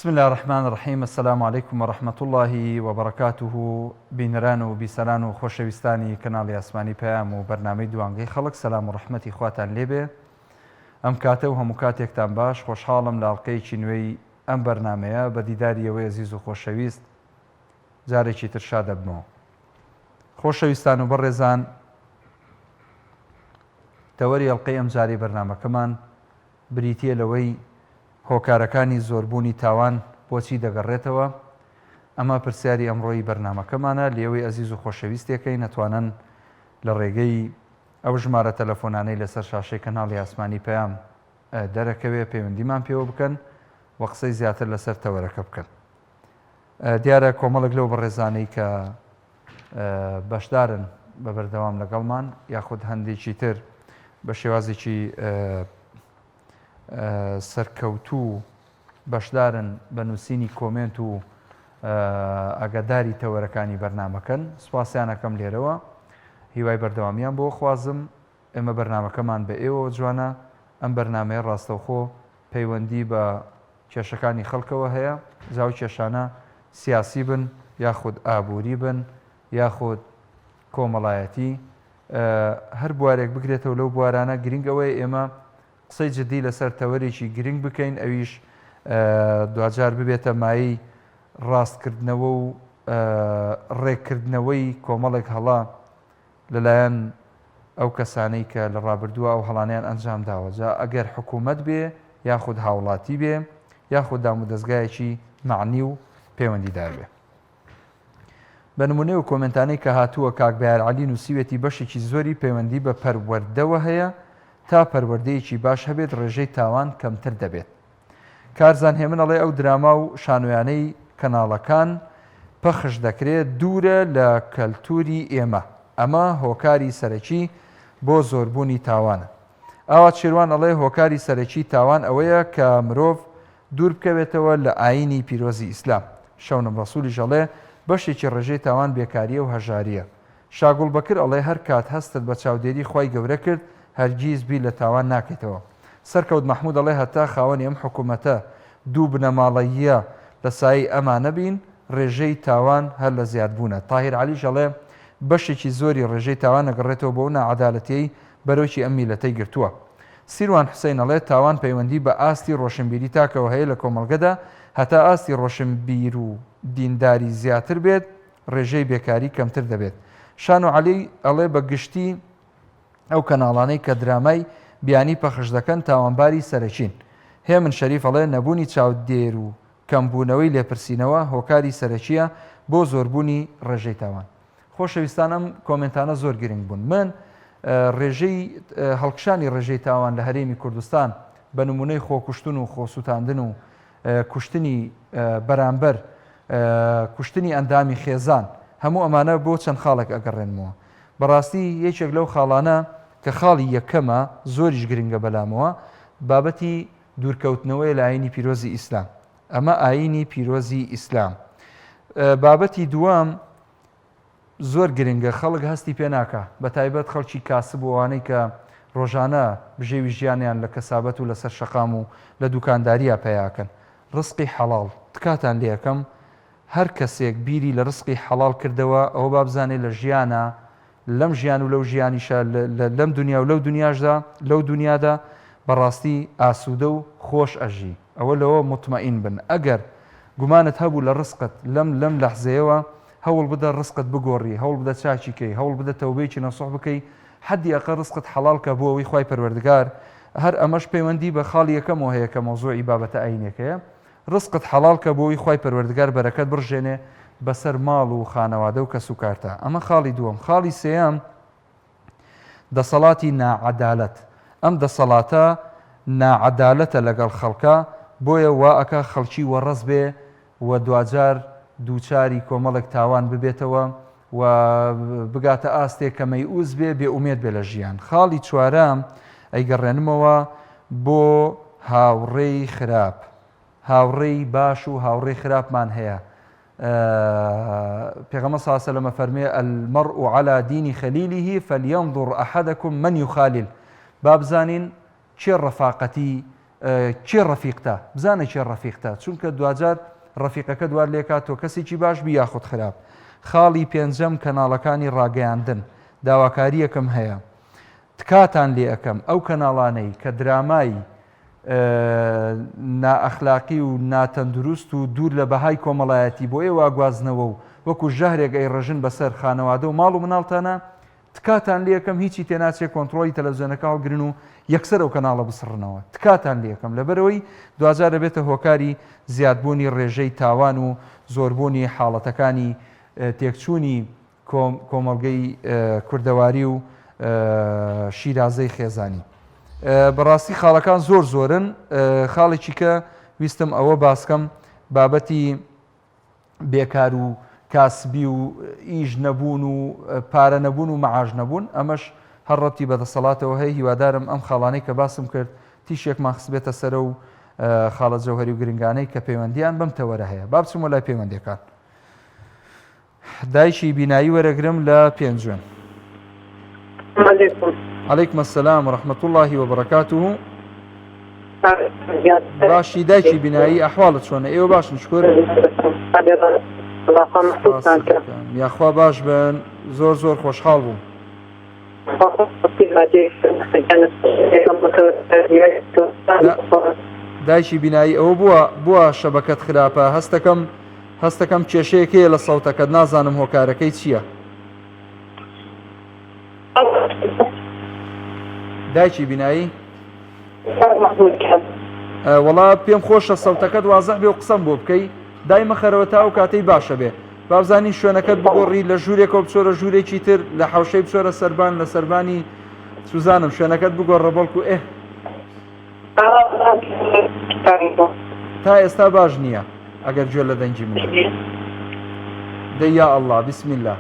بسم اللە الرحمن الرحیم السلام علیکم و رحمة اللە و برکاته بینەران و بیسەران و خۆشەویستانی کەناڵی ئاسمانی پەیام و بەرنامەی دوانگەی خەڵک سەلام و ڕەحمەتی خواتان لێبێ ئەم کاتە و هەموو کاتێکتان باش خۆشحاڵم لە ئەڵقەیەکی نوێی ئەم بەرنامەیە بە دیداری ئێوەی ئەزیز و خۆشەویست جارێکی تر شادەبمەوە خۆشەویستان و بەڕێزان تەوەری ئەڵقەی ئەمجارەی بەرنامەکەمان بریتییە لەوەی هۆکارەکانی زۆربوونی تاوان بۆچی دەگەڕێتەوە؟ ئەمە پرسیاری ئەمڕۆی بەرنامەکەمانە، لێوەی ئەزیز و خۆشەویستێکەی نەتوانن لە ڕێگەی ئەو ژمارە تەلەفۆنانەی لەسەر شاشەی کەناڵی ئاسمانی پەیام دەرەکەوێ پەیوەندیمان پێوە بکەن و قسەی زیاتر لەسەر تەوەرەکە بکەن. دیارە کۆمەڵێک لەو بەڕێزانەی کە بەشدارن بە بەردەوام لەگەڵمان یاخود هەندێکی تر بە شێوازێکی سەرکەوتوو بەشدارن بە نووسینی کۆمێنت و ئاگاداری تەوەرەکانی بەرنامەکەن سوپاسیانەکەم لێرەوە هیوای بەردەوامیان بۆ خوازم ئێمە بەرنامەکەمان بە ئێوەوە جوانە ئەم بەرنمەیە ڕاستەوخۆ پەیوەندی بە کێشەکانی خەڵکەوە هەیە، جا ئەو کێشانە سیاسی بن یاخود ئابووری بن یاخود کۆمەڵایەتی، هەر بوارێک بگرێتەوە لەو بوارانە، گرنگ ئەوەیە ئێمە قسەی جدی لەسەر تەوەرێکی گرنگ بکەین، ئەویش دواجار ببێتە مایەی ڕاستکردنەوە و ڕێککردنەوەی کۆمەڵێک هەڵە لەلایەن ئەو کەسانەی کە لە ڕابردووە ئەو هەڵانەیان ئەنجام داوە، جا ئەگەر حکوومەت بێ یاخود هاوڵاتی بێ یاخود دامودەزگایەکی مەعنی و پەیوەندیدار بێ. بە نموونەی ئەو کۆمێنتانەی کە هاتووە کاک بەیار عەلی نووسیوێتی بەشێکی زۆری پەیوەندی بە پەروەردەوە هەیە، تا پەروەردەیەکی باش هەبێت ڕێژەی تاوان کەمتر دەبێت. کارزان هێمن ئەڵێ ئەو دراما و شانۆیانەی کەناڵەکان پەخش دەکرێ دوورە لە کەلتوری ئێمە ئەمە هۆکاری سەرەکی بۆ زۆربوونی تاوانە. ئاوات شێروان ئەڵێ هۆکاری سەرەکی تاوان ئەوەیە کە مرۆڤ دوور بکەوێتەوە لە ئایینی پیرۆزی ئیسلام. شەونم ڕەسولیش ئەڵێ بەشێکی ڕێژەی تاوان بێکاریە و هەژاریە. شاگوڵ بەکر ئەڵێ هەر کات هەستت بە چاودێری خوای گەورە کرد هەرگیز بیر لە تاوان ناکەیتەوە. سەرکەوت مەحمود ئەڵێ هەتا خاوەنی ئەم حکومەتە دوو بنەماڵەییە لە سایەی ئەمانە بین ڕێژەی تاوان هەر لە زیاد بوونە. تاهیر عەلیش ئەڵێ بەشێکی زۆری ڕێژەی تاوان ئەگەڕێتەوە بۆ ئەو ناعەدالەتیەی بەرۆکی ئەم میلەتەی گرتووە. سیروان حوسەین ئەڵێ تاوان پەیوەندی بە ئاستی ڕۆشنبیری تاکەوە هەیە لە کۆمەڵگەدا هەتا ئاستی ڕۆشنبیر و دینداری زیاتر بێت ڕێژەی بێکاری کەمتر دەبێت. شانۆ عەلی ئەڵێ بە گشتی ئەو کەناڵانەی کە درامای بیانی پەخش دەکەن تاوانباری سەرەکین. هێمن شەریف ئەڵێ نەبوونی چاودێر و کەمبوونەوەی لێپرسینەوە هۆکاری سەرەکییە بۆ زۆربوونی ڕێژەی تاوان. خۆشەویستان ئەم کۆمێنتانە زۆر گرنگ بوون. من ڕێژەی هەڵکشانی ڕێژەی تاوان لە هەرێمی کوردستان بە نمونەی خۆکوشتن و خۆسووتاندن و کوشتنی بەرامبەر، کوشتنی ئەندامی خێزان، هەموو ئەمانە بۆ چەند خاڵێک ئەگەڕێنمەوە. بەڕاستی یەکێک لەو خاڵانە کە خاڵی یەکەمە زۆریش گرنگە بەلامەوە، بابەتی دوورکەوتنەوەیە لە ئایینی پیرۆزی ئیسلام. ئەمە ئایینی پیرۆزی ئیسلام. بابەتی دووەم زۆر گرنگە خەڵک هەستی پێ ناکا بەتایبەت خەڵکی کاسب و ئەوانەی کە ڕۆژانە بژێوی ژیانیان لە کەسابەت و لەسەر شەقام و لە دوکانداریا پەیاکەن ڕزقی حەڵاڵ تکاتان لێ ئەکەم هەر کەسێک بیری لە ڕزقی حەڵاڵ کردەوە ئەوە با بزانێ لە ژیانا لەم ژیان و لەو ژیانیشا لەم دونیا و لەو دونیاشدا لەو دونیادا بەڕاستی ئاسوودە و خۆش ئەژی ئەوە لەوە موتمەئین بن ئەگەر گومانت هەبوو لە ڕزقت لەم لەم لەحزەیەوە هەوڵ بدە ڕزقت بگۆڕی هەوڵ بدە چاکی کەی هەوڵ بدە تەوبەیەکی نەسوح بکەی حەدی ئەقەل ڕزقت حەڵاڵ کە بۆ ئەوەی خوای پەروەردگار هەر ئەمەش پەیوەندی بە خاڵی یەکەمەوە هەیە کە مەوزوعی بابەتە ئاینیەکەیە ڕزقت حەڵاڵ کە بۆ ئەوەی خوای پەروەردگار بەرەکەت بڕژێنێ بەسەر ماڵ و خانەوادە و کەس و کارتا ئەمە خاڵی دووەم خاڵی سێیەم دەسەڵاتی ناعەدالەت، ئەم دەسەڵاتە ناعەدالەتە لەگەڵ خەڵکا، بۆیە وا ئەکا خەڵکی وەڕەز بێ و دواجار دووچاری کۆمەڵێک تاوان ببێتەوە و بگاتە ئاستێک کە مەیئوس بێ، بێ ئومێد بێ لە ژیان. خاڵی چوارەم ئەیگەڕێنمەوە بۆ هاوڕێی خراپ. هاوڕێی باش و هاوڕێی خراپمان هەیە. پێغەمبەر صلی الله علیه و سلم فەرمێ المرء علی دین خلیله فلینظر احدکم من یخالل با بزانین کێ ڕەفاقەتی کێ ڕەفیقتە، بزانە کێ ڕەفیقتە، چونکە دواجار ڕەفیقەکەت وات لێکات تۆ کەسێکی باش بی یاخود خراپ. خاڵی پێنجەم کەناڵەکانی ڕاگەیاندن، داواکارییەکم هەیە تکاتان لێ ئەکەم ئەو کەناڵانەی کە درامای نائەخلاقی و ناتەندروست و دوور لە بەهای کۆمەڵایەتی بۆ ئێوە ئەگوازنەوە و وەکو ژەهرێک ئەیڕێژن بەسەر خانەوادە و ماڵ و مناڵتانا تکاتان لێکەم هیچی تێناچێ کۆنتڕۆڵی تەلەفزیۆنەکە هەڵگرن و یەکسەر ئەو کەناڵە بسڕنەوە تکاتان لێکەم لەبەرئەوەی دواجار ئەبێتە هۆکاری زیادبوونی ڕێژەی تاوان و زۆربوونی حاڵەتەکانی تێکچوونی کۆمەڵگەی کوردەواری و شیرازەی خێزانی. بەڕاستی خاڵەکان زۆر زۆرن خاڵێکی کە ویستم ئەوە باسکەم بابەتی بێکار و کاسبی و ئیش نەبوون و پارە نەبوون و مەعاش نەبوون ئەمەش هەر ڕەبتی بە دەسەڵاتەوە هەیە هیوادارم ئەم خاڵانەی کە باسم کرد تیشێکمان خستبێتە سەرە و خاڵە جەوهەری و گرنگانەی کە پەیوەندیان بەم تەوەرە هەیە با بچمەوە لای پەیوەندیەکان دایکی بینایی وەرەگرم لە پێنجوێن. علیکم السلام و رحمة الله وبرکاته باشی دایکی بینایی ئەحواڵت چۆنە ئێوە باشن شکر یاخوا باش بن زۆر زۆر خۆشحاڵ بووم دایکی بینایی ئەوە بووە بووە شەبەکەت خراپە هەستەکەم هەستەکەم کێشەیەک هەیە لە سەوتەکەت نازانم هۆکارەکەی چییە؟ دایکی بینایی وەڵا پێم خۆشە سەوتەکەت وازح بێ و قسەم بۆ بکەی دای مەخەرەوە تا ئەو کاتەی باشە بێ بابزانین شوێنەکەت بگۆڕی لە ژوورێکەوە بچۆرە ژوورێکی تر لە حوشەی بچۆرە سەربان لە سەربانی سوزانم شوێنەکەت بگۆڕە بەڵکو ئێ تا ئێستا باش نییە ئەگەر گوێ لە دەنگی منە دەی یا ئەڵڵا بسم الله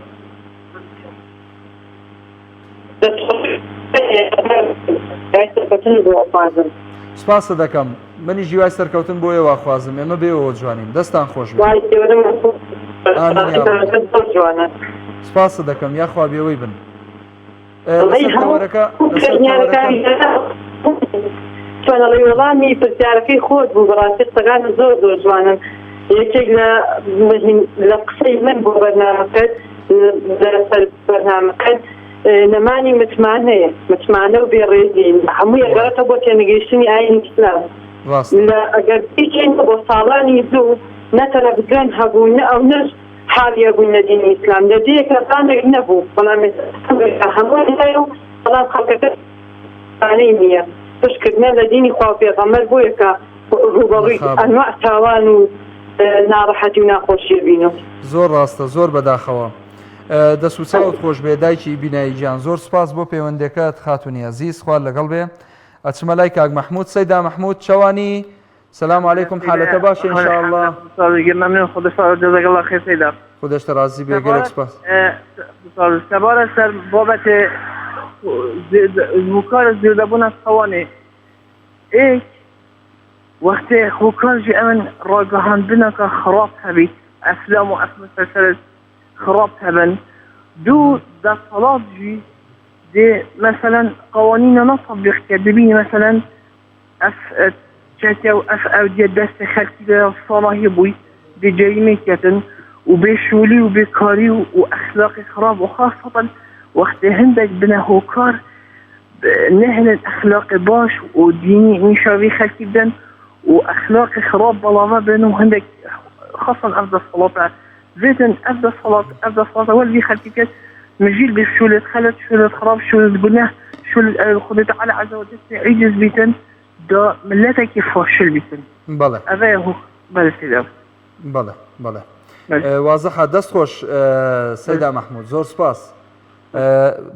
سپاست دەکەم منیش هیوای سەرکەوتن بۆ ئێوە خوازم ئێمە بێەوە جوانین دەستان خۆش بێت سپاست دەکەم یاخوا بێوەی بن چۆنەڵی وەڵامی پرسیارەکەی خۆت بوو بەڕاستی قسەکانت زۆر زۆر جوانن یەکێک لە لە قسەی من بۆ بەرنامەکەت لەسەر بەرنامەکەت نەمانی متمانەیە متمانە و بێڕێزی هەموو یەگەڕێتە بۆ تێنەگەیشتنی ئاینی ئیسلام لە ئەگەر بیکەین بۆ ساڵانی زوو نە تەلەڤزیۆن هەبوو نە ئەو نەش حالیە بووین لە دینی ئیسلام لە جێیەکا بانێک نەبوو بەڵام ئێستا هەموو هەیە و بەڵام خەڵکەکە متمانەی نییە پشت کردنە لە دینی خوا و پێغەمبەر بۆیە کە ڕووبەڕووی ئەنواع تاوان و ناڕەحەتی و ناخۆشیە بینەوە. زۆر ڕاستە زۆر بەداخەوە. دەست و چاوت خۆش بێ دایکی بینایی گیان زۆر سوپاس بۆ پەیوەندەکەت خاتونی ئەزیز خوات لەگەڵ بێ ئەچمە لای کاک مەحمود سەیدا مەحمود چوانی سلام علیکم حالەتە باشە ان شاء الله ممنون خودش جزاک الله خیر سیدا خودش رازی بێ گەلێک سپاس سەبارەت سەر بابەت هۆکار زیادەبوونە تاوانێ ئێک وەختێ هۆکار ژی ئەمن ڕاگەهاندنەکە خراپ هەبیت ئەفلام و ئەف مسلسل خراپ هەبن دوو دەسەڵات ژی دێ مەسەلەن قوانینە نەتەبیق کە دەبینی مەسەلەن ئەف چەکە و ئەف ئەودیە دەستێ خەلکی دە ساڵاهی بووی بێ جەریمەی کەتن و بێ شولی و بێ کاری و و ئەخلاقی خراپ و خاسەتەن وەختێ هندێک بنە هۆکار نەهێنن ئەخلاقی باش و دینی نیشاوی خەلکی بدەن و ئەخلاقی خراپ بەڵاوە بن و هندێک خاصەن ئەف دەسەڵاتە ڤێتن ئەف دەسەڵات ئەف دەسەڵاتە وەل وی خەلکی کرد مژیل بێ شولت خەلت شولت خراپ شولت گوناه شولت ئەوێ خودێ تعالی عز وجل پێ عیجز بیتن دا ملەتەکی فاشل بیتن بەڵێ ئەڤەیە هۆ بەلێ سەیدا. بەڵێ بەڵێ وازحە دەست خۆش سەیدا مەحمود زۆر سپاس.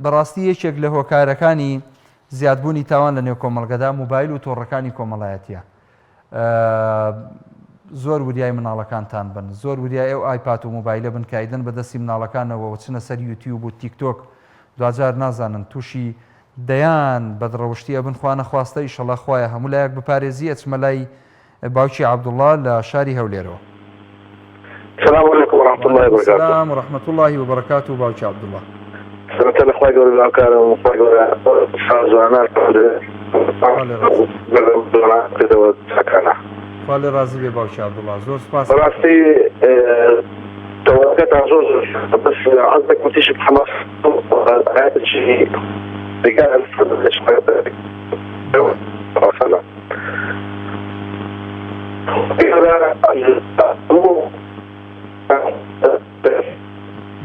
بەڕاستی یەکێک لە هۆکارەکانی زیادبوونی تاوان لە نێو کۆمەڵگەدا موبایل و تۆڕەکانی کۆمەڵایەتیە. زۆر وریای مناڵەکانتان بن زۆر وریای ئەو ئایپات و موبایلە بن کە ئەیدەن بە دەستی مناڵەکانەوە و چنە سەر یوتیوب و تیک تۆک دواجار نازانن تووشی دەیان بەدڕەوشتی ئەبن خوا نەخواستە ئیشەڵا خوایە هەموو لایەک بپارێزی ئەچمە لای باوکی عەبدوڵا لە شاری هەولێرەوە. سلام علیکم ورحمة الله وعلیکم وبرکاته سلام ورحمة الله وبرکاته باوکی عەبدوڵا. سەرەتا لە خوای گەورە داواکارم خوای گەورە سازانان. خوا لێ ڕازی کردەوە چاکانە. خوا لێ ڕازی بێ باوکی عەبدوڵا زۆر سوپاس. بەڕاستی تەوەرەکەتان زۆر زۆر بەس عەزێک وتیشی بخەمە ئایەتێکی دیکە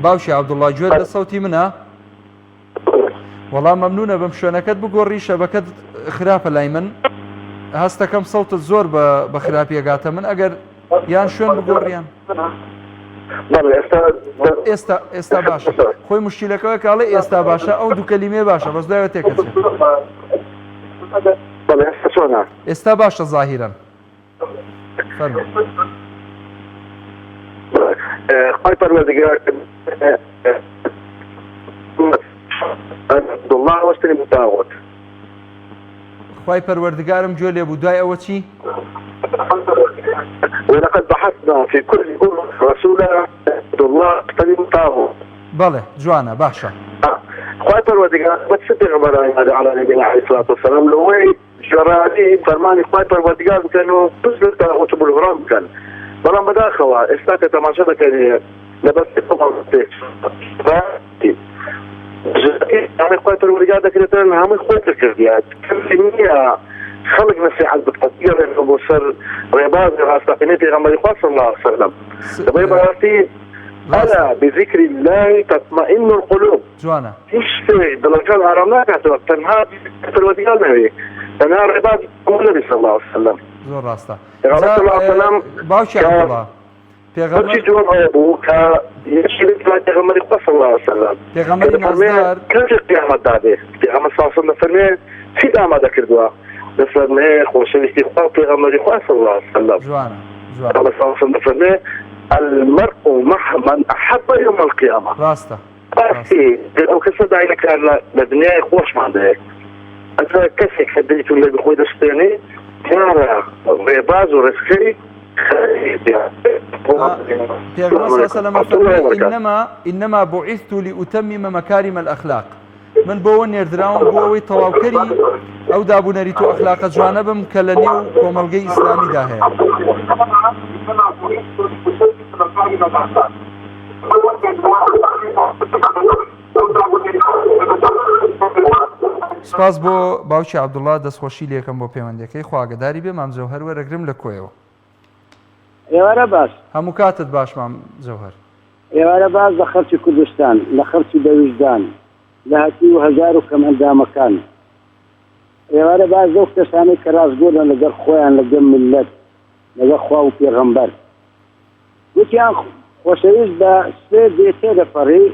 باوکی عەبدوڵا گوێت لە سەوتی منە؟ وەڵا مەمنونە بم شوێنەکەت بگۆڕی شەبەکەت خراپە لای من هەستەکەم سەوتت زۆر بە خراپی ئەگاتە من ئەگەر یان شوێن بگۆڕیان ئێستا ئێستا باشە خۆی مشکلەکەەوە کاڵێ ئێستا باشە ئەو دوو کەلیمێ باشە بەس دوایەوە تێکەچێت ئێستا باشە زاهیرەن خوای پەروەردگار عبدالله واجتنبوا الطاغوت خوای پەروەردگارم گوێ لێ بوو دوای ئەوە چی؟ ولقد بعثنا في كل أمة رسولا عبد الله اجتنبوا الطاغوت بەڵێ جوانە باشە خوای پەروەردگار بە چ پێغەمبەرانی نادە علی نبینا علیه الصلاة والسلام لەوەی گوێڕایەڵی فەرمانی خوای پەروەردگار بکەن و پشت لە تاغوت و بلغران بکەن بەڵام بەداخەوە ئێستا کە تەماشا دەکەن لەبەر ژنەکەی خوای پەروەردگار دەکرێتن هەمووی خۆی کردیە کەسی نییە خەڵک نەسیحەت بکات بگەڕێنەوە بۆ سەر ڕێبازی ڕاستەقینەی پێغەمبەری خوا صلی الله علیه وسلم دەبێ بەڕاستی ألا بذكر الله تطمئن القلوب جوانە. هیچ شتێک دڵەکان ئارام ناکاتەوە تەنها پەروەردگار نەبێ تەنها ڕێبازی نەبی صلی الله علیه وسلم. زۆر ڕاستە. پێغەمبەر صلی الله علیه وسلم باوکی عەبدوڵا پێغەمبەر چی دووەم ئەوە بوو کە یەکی لە پێغەمبەری خوا صلی الله علیه وسلم پێغەمبەری نازدار کاتێ قیامەت دادێ پێغەمبەر صلی الله علیه وسلم دەفەرمێ چیت ئامادە کردووە دەفەرمێ خۆشەویستی خوا و پێغەمبەری خوا صلی الله علیه وسلم جوانە جوانە پێغەمبەر صلی الله علیه وسلم دەفەرمێ المرء مع من أحب يوم القيامة ڕاستە ڕاستی گەر ئەو کەسە داینە کار لە دنیای خۆشمان دەیە ئەجا کەسێک کە دێت و لەبی خۆی دەستێنێ دیارە ڕێباز و ڕێچکەی پێغەمبەر صلی الله علیه و سلم فەرمووی انما انما بعثت لاتمم مکارم الاخلاق من بۆوە نێردراوم بۆ ئەوەی تەواوکەری ئەو دابونەریت و ئەخلاقە جوانە بم کە لە نێو کۆمەڵگەی ئیسلامیدا هەیە. سپاس بۆ باوکی عەبدوڵا دەستخۆشی لێکەم بۆ پەیوەندەکەی خوا ئاگەداری بێ مام جەوهەر وەرەگرم لە کۆیەوە. ئێوارە باش. هەموو کاتت باش مام جەوهەر. ئێوارە باش لە خەڵکی کوردستان، لە خەڵکی بەویژدان، لە هەتیو و هەژار و کەمئەندامەکان. ئێوارە باش لەو کەسانەی کە ڕاستگۆنە لەگەڵ خۆیان، لەگەڵ میللەت، لەگەڵ خوا و پێغەمبەر. گوتیان خۆشەویست بە سوێ دێ تێدەپەڕی،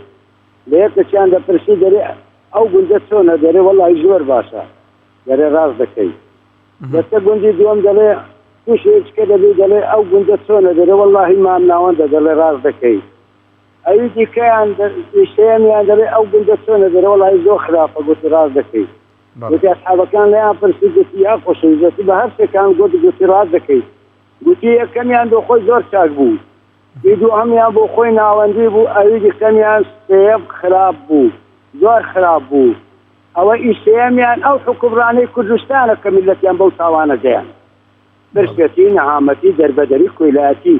لە یەکێکیان دەپرسی دەرێ ئەو گوندە چۆنە؟ دەرێ وەڵاهی زۆر باشە. دەرێ ڕاست دەکەی. دەچتە گوندی دووەم دەڵێ تووشی ئێچکە دەبی دەڵێ ئەو گوندە چۆنە؟ دەرێ وەڵاهی مام ناوەندە. دەڵێ ڕاست دەکەی. ئەوی دیکەیان سێیەمیان دەڵێ ئەو گوندە چۆنە؟ دەرێ وەڵاهی زۆر خراپە. گوتی ڕاست دەکەی. گوتی ئەسحابەکان لێیان پرسی گوتی یا خۆشەویست گوتی بە هەر سێکان گوت گوتی ڕاست دەکەی. گوتی یەکەمیان بۆ خۆی زۆر چاک بوو، ئی دووهەمیان بۆ خۆی ناوەندی بوو، ئەوی دیکەمیان سێیەم خراپ بوو، زۆر خراپ بوو. ئەوە ئی سێیەمیان ئەو حوکمڕانەی کوردستانە کە میللەتیان بەو تاوانە گەیاند. برسێتی، نەهامەتی، دەربەدەری، کۆیلایەتی.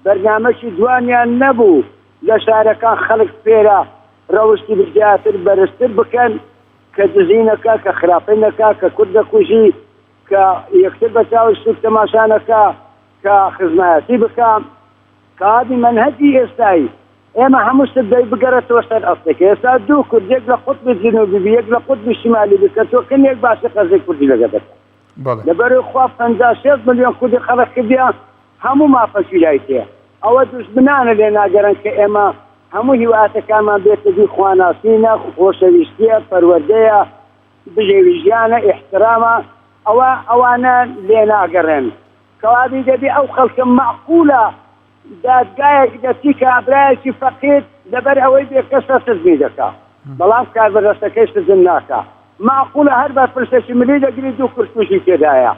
بەرنامەکی جوانیان نەبوو لە شارەکان خەڵک فێرە ڕەوشتی زیاتر بەرزتر بکەن کە دزی نەکا، کە خراپەی نەکا، کە کورد نەکوژی، کە یەکتر بە چاوی سوک تەماشا نەکا، کە خزمایەتی بکا. کابی مەنهەجی ئێستای ئێمە هەموو شت دەی بگەڕێتەوە سەر ئەسڵێک. ئێستا دوو کورد یەک لە قوتبی جنوبی بی یەک لە قوتبی شیمالی بی کە تۆ کەمێک باسی قەزیەی کوردی لەگەڵ دەکا. بەڵێ. لەبەرئ خوا 50 شێست ملیۆن کوردی خەڵک کردیە هەموو مافەکی لای تێ. ئەوە دوژمنانە لێ ناگەرن کە ئێمە هەموو هیواتەکانمان بێتە دی خواناسینە، خۆشەویستیە، پەروەردەیە، بژێوی ژیانە، ئیحترامە، ئەوە ئەوانە لێناگەڕێن. کەوابی دەبی ئەو خەڵکە مەعقولە دادگایەک دەچی کابرایەکی فەقیر لەبەر ئەوەی بێکەسە سجنی دەکا بەڵام کاربەدەستەکەی سجن ناکا مەعقولە هەر بەرپرسێکی ملی دەگری دوو کورد کوژی تێدایە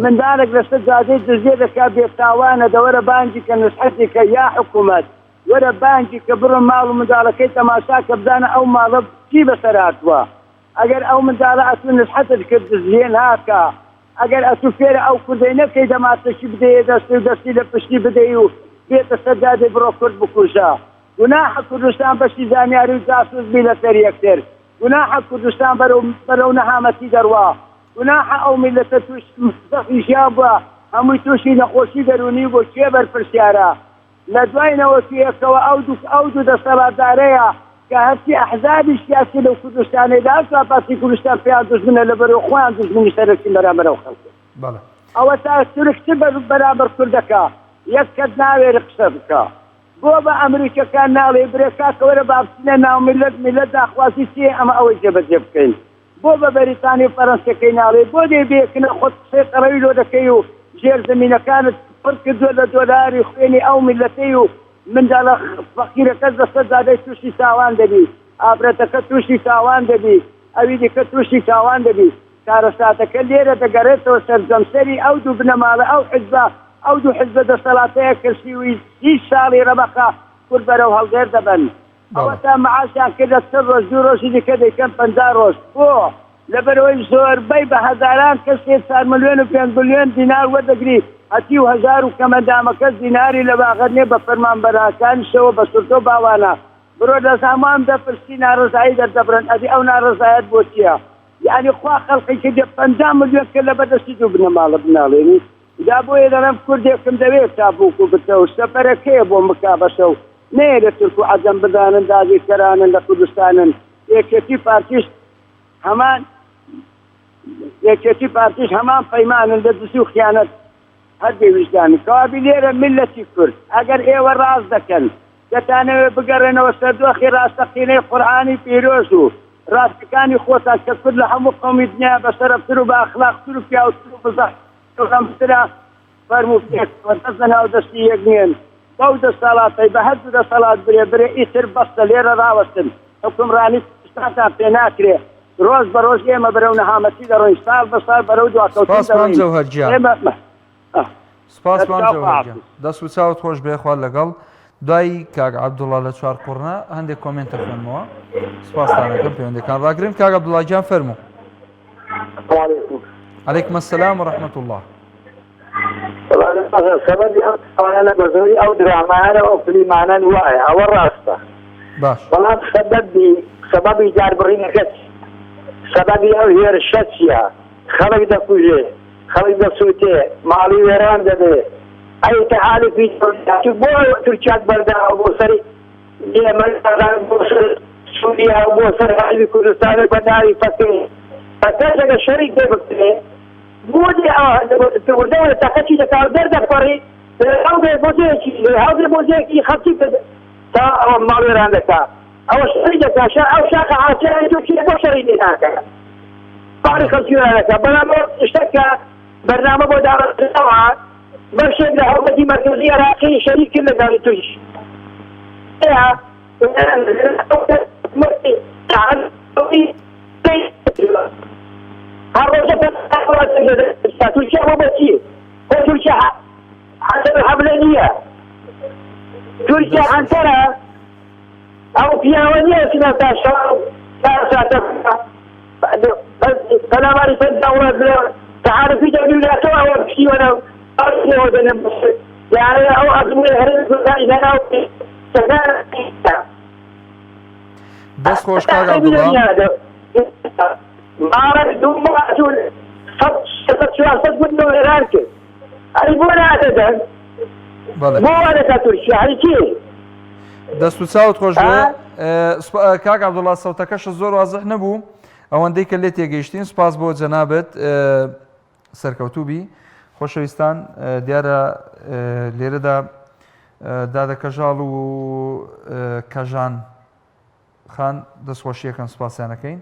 مندالێک لەسەر جادەی دزیە دەکا بێتاوانە دەوەرە بانگی کە نسحەتی کە یا حکومەت وەرە بانگی کە بڕۆ ماڵ و منداڵەکەی تەماشا کە بزانە ئەو ماڵە چی بەسەر هاتووە. ئەگەر ئەو منداڵە ئەتوو نسحەتت کرد دزیێ ناکا ئەگەر ئەتوو فێرە ئەو کوردەی نەکەی دەمانچەکی بدەیە دەستی و دەستی لە پشتی بدەی و بێتە سەر جادەی بڕۆ کورد بکوژە. گوناحە کوردستان بەشی زانیاری و جاسوس بی لەسەر یەکتر. گوناحە کوردستان بەرەو بەرەو نەهامەتی دەڕوا. گوناحە ئەو میللەتە تووشی زەخمی ژیان بووە هەمووی تووشی نەخۆشی دەروونی بوو کێ بەرپرسیارە؟ لە دوای نەوەتویەکەوە ئەو دوو ئەو دوو دەسەڵاتدارەیە کە هەرچی ئەحزابی سیاسی لەو کوردستانەی لە هەر چوار پارچەی کوردستان پێیان دوژمنە لەبەرئەوە خۆیان دوژمنی سەرەکین بەرامبەر ئەو خەڵکە. بەڵێ. ئەوەتا تورک چ بەرامبەر کورد دەکا یەک کەس ناوێری قسە بکا. بۆ بە ئەمریکەکان ناڵێی برێ کاکە وەرە با بچینە ناو میللەت میللەت داخوازی چیە ئەمە ئەوەی جێبەجێ بکەین. بۆ بە بەریتانی و فەرەنسیەکەی ناڵێی بۆ دێی بێ کنە خۆت قسەی قەڕەوی لۆ دەکەی و ژێر زەمینەکانت پڕ کردوە لە دۆلاری خوێنی ئەو میللەتەی و مندالە فەقیرەکەت لەسەر جادەی توشی تاوان دەبی ئافرەتەکە توشی تاوان دەبی ئەوی دیکە توشی تاوان دەبی کارەساتەکە لێرە دەگەرێتەوە سەر جەمسەری ئەو دوو بنەماڵە ئەو حزبە ئەو دوو حزبە دەسەڵاتەیە کە 30 ساڵی رەبەقە کورد بەرەو هەڵدێر دەبەن. ئەوەتا معاشیان کردە 40 ڕۆژ دوو ڕۆژی دیکە دەیکەن 50 ڕۆژ بۆ؟ لەبەرئەوەی زۆربەی بە هەزاران کەسێ چار ملیۆن و پێنج ملیۆن دینار وەردەگری هەتیو هەژار و کەمەندامەکەس دیناری لە باغەت نیە بە فەرمانبەراکانیشەوە بە سورتۆ باوانە برۆ لە هەموان دەپرسی نارەزایی دەردەبرن ئەدی ئەو نارەزایەت بۆ چیە یانی خوا خەلقی کردیە 50 ملیۆن کە لەبەر دەستی دوو بنەماڵە بناڵێنی جا بۆیە دەڵێم کوردێکم دەوێت تا بووک و بتەو سەفەرەکەیە بۆم بکا بە شەو نەیەلێ تورک و عەجەم بزانن داگیرکەرانن لە کوردستانن یەکێتی پارتیش هەمان یەکێتی پارتیش هەمان پەیمانن لە دزی و خیانەت هەر بێ ویژدانن کەوابی لێرە میللەتی کورد ئەگەر ئێوە ڕاست دەکەن دەتانەوێت بگەڕێنەوە سەر دۆخی ڕاستەقینەی قورئانی پیرۆز و ڕاستیەکانی خۆتان کە کورد لە هەموو قەومی دنیا بەشەرەفتر و بە ئەخلاقتر و پیاوتر و بزە ترە فەرموو پێکەوە دەست لە ناو دەستی یەک نێن بەو دەسەڵاتەی بە هەردوو دەسەڵات برێ برێ ئیتر بەسە لێرە ڕاوەستن حوکمڕانی کوردستانتان پێ ناکرێ ڕۆژ بە ڕۆژ ئێمە بەرەو نەهامەتی دەڕۆین ساڵ بە ساڵ بەرەو دواکەوتن سپاس مام دەڕۆین جەوهەر گیان. ئێمە سپاس مام دەستتان جەوهەر گیان خواحافیز. دەست و چاوت خۆش بێ خوا لەگەڵ دوای کاک عەبدوڵا لە چوارقوڕنە هەندێک کۆمێنت دەخوێنمەوە سپاستان ئەکەم پەیوەندەکان ڕاگرن کاک عەبدوڵا گیان فەرموو. علیکم. علیکم السلام و رحمة اللە. سەبەبی ئەم تاوانانە بە زۆری ئەو درامایانە و ئەو فلیمانەن وایە ئەوە ڕاستە باش بەڵام سەبەبی سەبەبی داربڕینەکە چییە؟ سەبەبی ئەو هێرشە چییە؟ خەڵک دەکوژێ خەڵک دەسووتێ ماڵی وێران دەبێ ئەی تەحالفی دەوڵەتی بۆ تورکیات بەرداوە بۆ سەری ئێمە بۆ سەر سووریا و بۆ سەر هەرێمی کوردستان و بە ناوی پەکەکە پەکەکە ئەگەر شەڕی پێ بکرێ بۆ دێ وردە وردە تەقەچی دەکا و دەردەپەڕی هەڵدێ بۆ جێیەکی هەڵدێ بۆ جێیەکی خەڵکی تا ئەوە ماڵوێران دەکا ئەوە شەڕی دەکا شا ئەو شاخە عاسیانەی تورکیە بۆ شەڕی لێ ناکا پاری خەڵکی وێران دەکا بەڵام ئەو شتە کە بەرنامە بۆ داڕێژراوە بەشێک لە حکومەتی مەرکەزی عێراقی شەریک کرد لەگەڵ تورکیا هەر ڕۆژە تورکیا بۆ بەچی خۆ تورکیا حەسەن حەبلە نییە تورکیا عەنتەرە ئەو پیاوە نییە چنە تا شەو تا ساتە پەلاماری 50 وڵات بدە تەحالفی دەولی وڵاتەوە ئەوە پشتیوانە ئەوە دەنێم یانە ئەو ئەزموونی هەرێمی کوردستانی لەناو دەست خۆش کاک عەبدوڵا. ماڵێک دوو ماچ و سەد سەد 400 گوند وێران کرد ئەی بۆ ناتە دەنگ بەڵێ بۆ وا دەکات تورکیا هەی چی دەست و چاوت خۆش بێ ها؟ ئە، سوپا- ئە، کاک عەبدوڵا سەوتەکەشت زۆر وازح نەبوو ئەوەندەی کە لێ تێگەیشتین سوپاس بۆ جەنابت ئە، سەرکەوتوو بی خۆشەویستان دیارە لێرەدا دادە کەژاڵ و کەژان خان دەستخۆشیەکەن سوپاسیانەکەین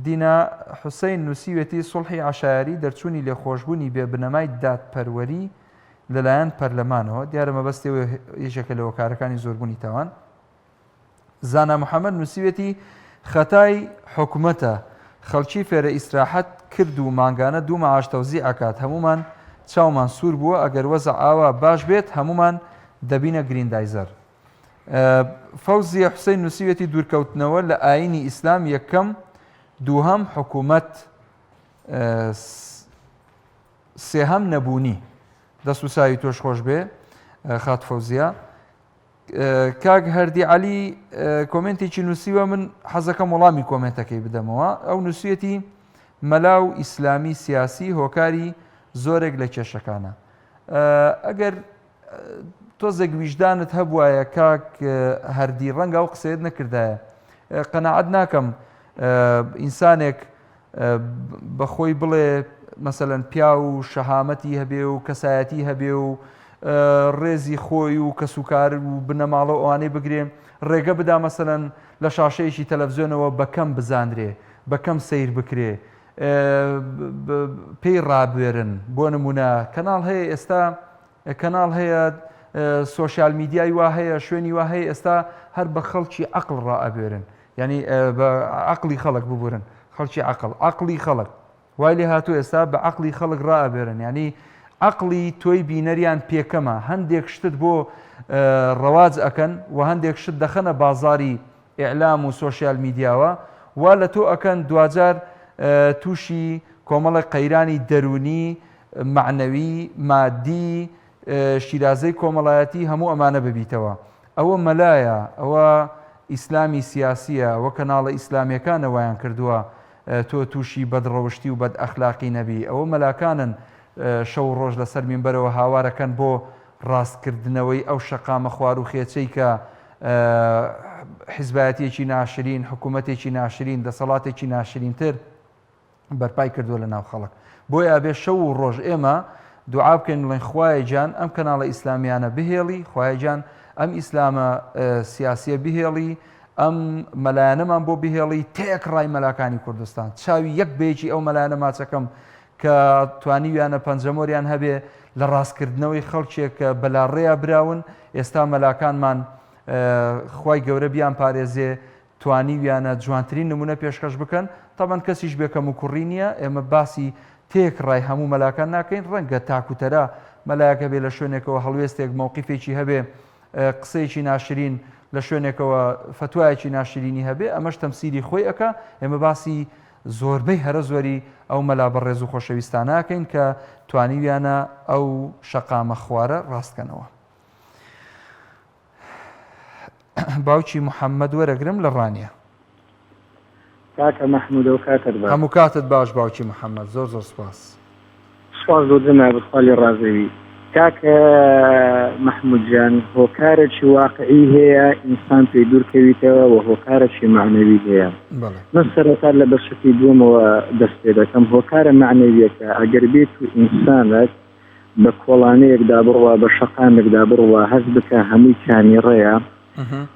دینا حوسین نووسیوێتی سوڵحی عشایری دەرچوونی لێخۆشببوونی بێ بنەمای دادپەروەری لەلایەن پەرلەمانەوە دیارە مەبەستەوە یەکێکە لە هۆکارەکانی زۆربوونی تاوان زانا محەمەد نووسیوێتی، خەتای حکومەتە، خەڵکی فێرە ئیسراحەت کرد و مانگانە دوو مەعاش تەوزیع ئەکات، هەموومان چاومان سوور بووە، ئەگەر وەزع ئاوا باش بێت هەموومان دەبینە گریندایزەر. فەوزیە حوسەین نووسیوێتی، دوورکەوتنەوە لە ئایینی ئیسلام یەکەم دووهەم حکوومەت سێهەم نەبوونی. دەست و چاوی تۆش خۆش بێ خاتوو فەوزیە. کاک هەردی عەلی کۆمێنتێکی نووسیوە من حەزەکەم وەڵامی کۆمێنتەکەی بدەمەوە ئەو نووسیەتی مەلا و ئیسلامی سیاسی هۆکاری زۆرێک لە کێشەکانە ئەگەر تۆزێک ویژدانت هەبوایە کاک هەردی ڕەنگە ئەو قسەیەت نەکردایە قەناعەت ناکەم ئینسانێک بە خۆی بڵێ مەسەلەن پیاو و شەهامەتی هەبێ و کەسایەتی هەبێ و ڕێزی خۆی و کەسوکار و بنەماڵە و ئەوانەی بگرێ ڕێگە بدا مەسەلەن لە شاشەیەکی تەلەڤزیۆنەوە بە کەم بزانرێ بە کەم سەیر بکرێ پێی ڕابوێرن بۆ نمونە کەناڵ هەیە ئێستا کەناڵ هەیە سۆشیال میدیای وا هەیە شوێنی وا هەیە ئێستا هەر بە خەڵکی عەقڵ ڕائەبوێرن یعنی بە عەقڵی خەڵک ببورن خەڵکی عەقڵ عەقڵی خەڵک وای لێ هاتوو ئێستا بە عەقڵی خەڵک ڕائەبێرن یعنی عەقڵی تۆی بینەریان پێکەمە هەندێک شتت بۆ ڕەواج ئەکەن و هەندێک شت دەخەنە بازاری ئیعلام و سۆشیال میدیاوە وا لە تۆ ئەکەن دواجار تووشی کۆمەڵێک قەیرانی دەروونی، مەعنەوی، مادی، شیرازەی کۆمەڵایەتی هەموو ئەمانە ببیتەوە. ئەوە مەلایە، ئەوە ئیسلامی سیاسیە، ئەوە کەناڵە ئیسلامیەکانە وایان کردووە تۆ تووشی بەدڕەوشتی و بەدئەخلاقی نەبی، ئەوە مەلاکانن شەو و ڕۆژ لەسەر مینبەرەوە هاوارەکەن بۆ ڕاستکردنەوەی ئەو شەقامە خواروخێچەی کە حیزبایەتیەکی ناشرین، حکوومەتێکی ناشرین، دەسەڵاتێکی ناشرینتر بەرپای کردووە لە ناو خەڵک. بۆیە ئەبێ شەو و ڕۆژ ئێمە دوعا بکەین بڵێین خوایە گیان ئەم کەناڵە ئیسلامیانە بهێڵی، خوایە گیان ئەم ئیسلامە سیاسیە بهێڵی، ئەم مەلایانەمان بۆ بهێڵی، تێکڕای مەلاکانی کوردستان چاوی یەک بە یەکی ئەو مەلایانە ماچەکەم کە توانیویانە پەنجەمۆریان هەبێ لە ڕاستکردنەوەی خەڵکێک کە بەلاڕێیا براون، ئێستا مەلاکانمان خوای گەورە بیانپارێزێ توانیویانە جوانترین نمونە پێشکەش بکەن، تەبعەن کەسیش بێ کەموکوڕی نییە، ئێمە باسی تێکڕای هەموو مەلاکان ناکەین، ڕەنگە تاکوتەرا مەلایەک هەبێ لە شوێنێکەوە هەڵوێستێک مەوقیفێکی هەبێ قسەیەکی ناشرین لە شوێنێکەوە فەتوایەکی ناشرینی هەبێ ئەمەش تەمسیلی خۆی ئەکا، ئێمە باسی زۆربەی هەرە زۆری ئەو مەلا بەڕێز و خۆشەویستانە ئەکەین کە توانیویانە ئەو شەقامە خوارە ڕاست کەنەوە. باوکی محەممەد وەرەگرم لە ڕانیە. کاکە مەحموود ئەو کاتت باش. هەموو کاتت باش باوکی محەممەد زۆر زۆر سپاس. سوپاس بۆ جەنابت خوا لێ ڕازی بی. کاکە مەحمود جان هۆکارێکی واقعی هەیە ئینسان پێی دوور کەویتەوە و هۆکارێکی مەعنەوی هەیە من سەرەتا لە بەشەکەی دووەمەوە دەست پێ دەکەم هۆکارە مەعنەویەکە ئەگەر بێت و ئینسانێک بە کۆڵانەیەکدا بڕوا بە شەقامێکدا بڕوا هەست بکە هەمووی کامیڕەیە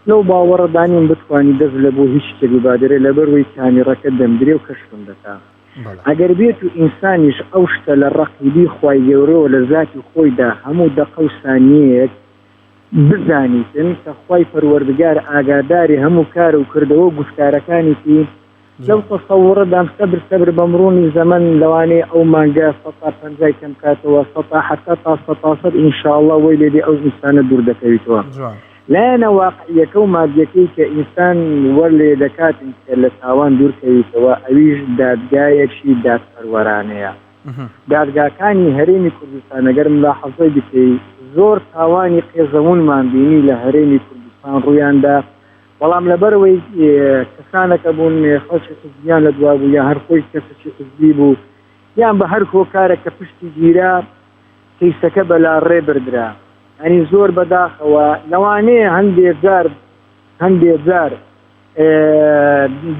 لەو باوەڕەدانیم بتوانی دەست لە بۆ هیچ شتێک ببادرێ لەبەروەی کامیڕەکە دەمگرێ و کەشفم دەکا ئەگەر بێت و ئینسانیش ئەو شتە لە ڕەقیبی خوای گەورەوە لە زاتی خۆیدا هەموو دەقە و سانیەیەک بزانیتن کە خوای پەروەردگار ئاگاداری هەموو کار و کردەوە و گوفتارەکانیتی لەو تەسەوڕەدام سەبر سەبر بە مڕوونی زەمەن لەوانەیە ئەو مانگە سەتا پەنجای کەم کاتەوە سەتا حەفتا تا سەتا سەد ئینشاڵڵا وەی لێدێ ئەو ئینسانە دوور دەکەویتەوە لایەنە واقعیەکە و مادیەکەی کە ئینسان وەر لێ دەکاتن کە لە تاوان دوور کەویتەوە ئەویش دادگایەکی دادپەروەرانەیە. دادگاکانی هەرێمی کوردستان ئەگەر ملاحەزەی بکەی زۆر تاوانی قێزەونمان بینی لە هەرێمی کوردستان ڕوویاندا بەڵام لەبەرئەوەی کەسانەکە بوون خەڵکی حزبیان لە دوا بوو یا هەر خۆی کەسێکی حزبی بوو یان بە هەر هۆکارێک کە پشتی گیرا کەیسەکە بەلاڕێ بردرا یانی زۆر بەداخەوە لەوانەیە هەندێ جار هەندێ جار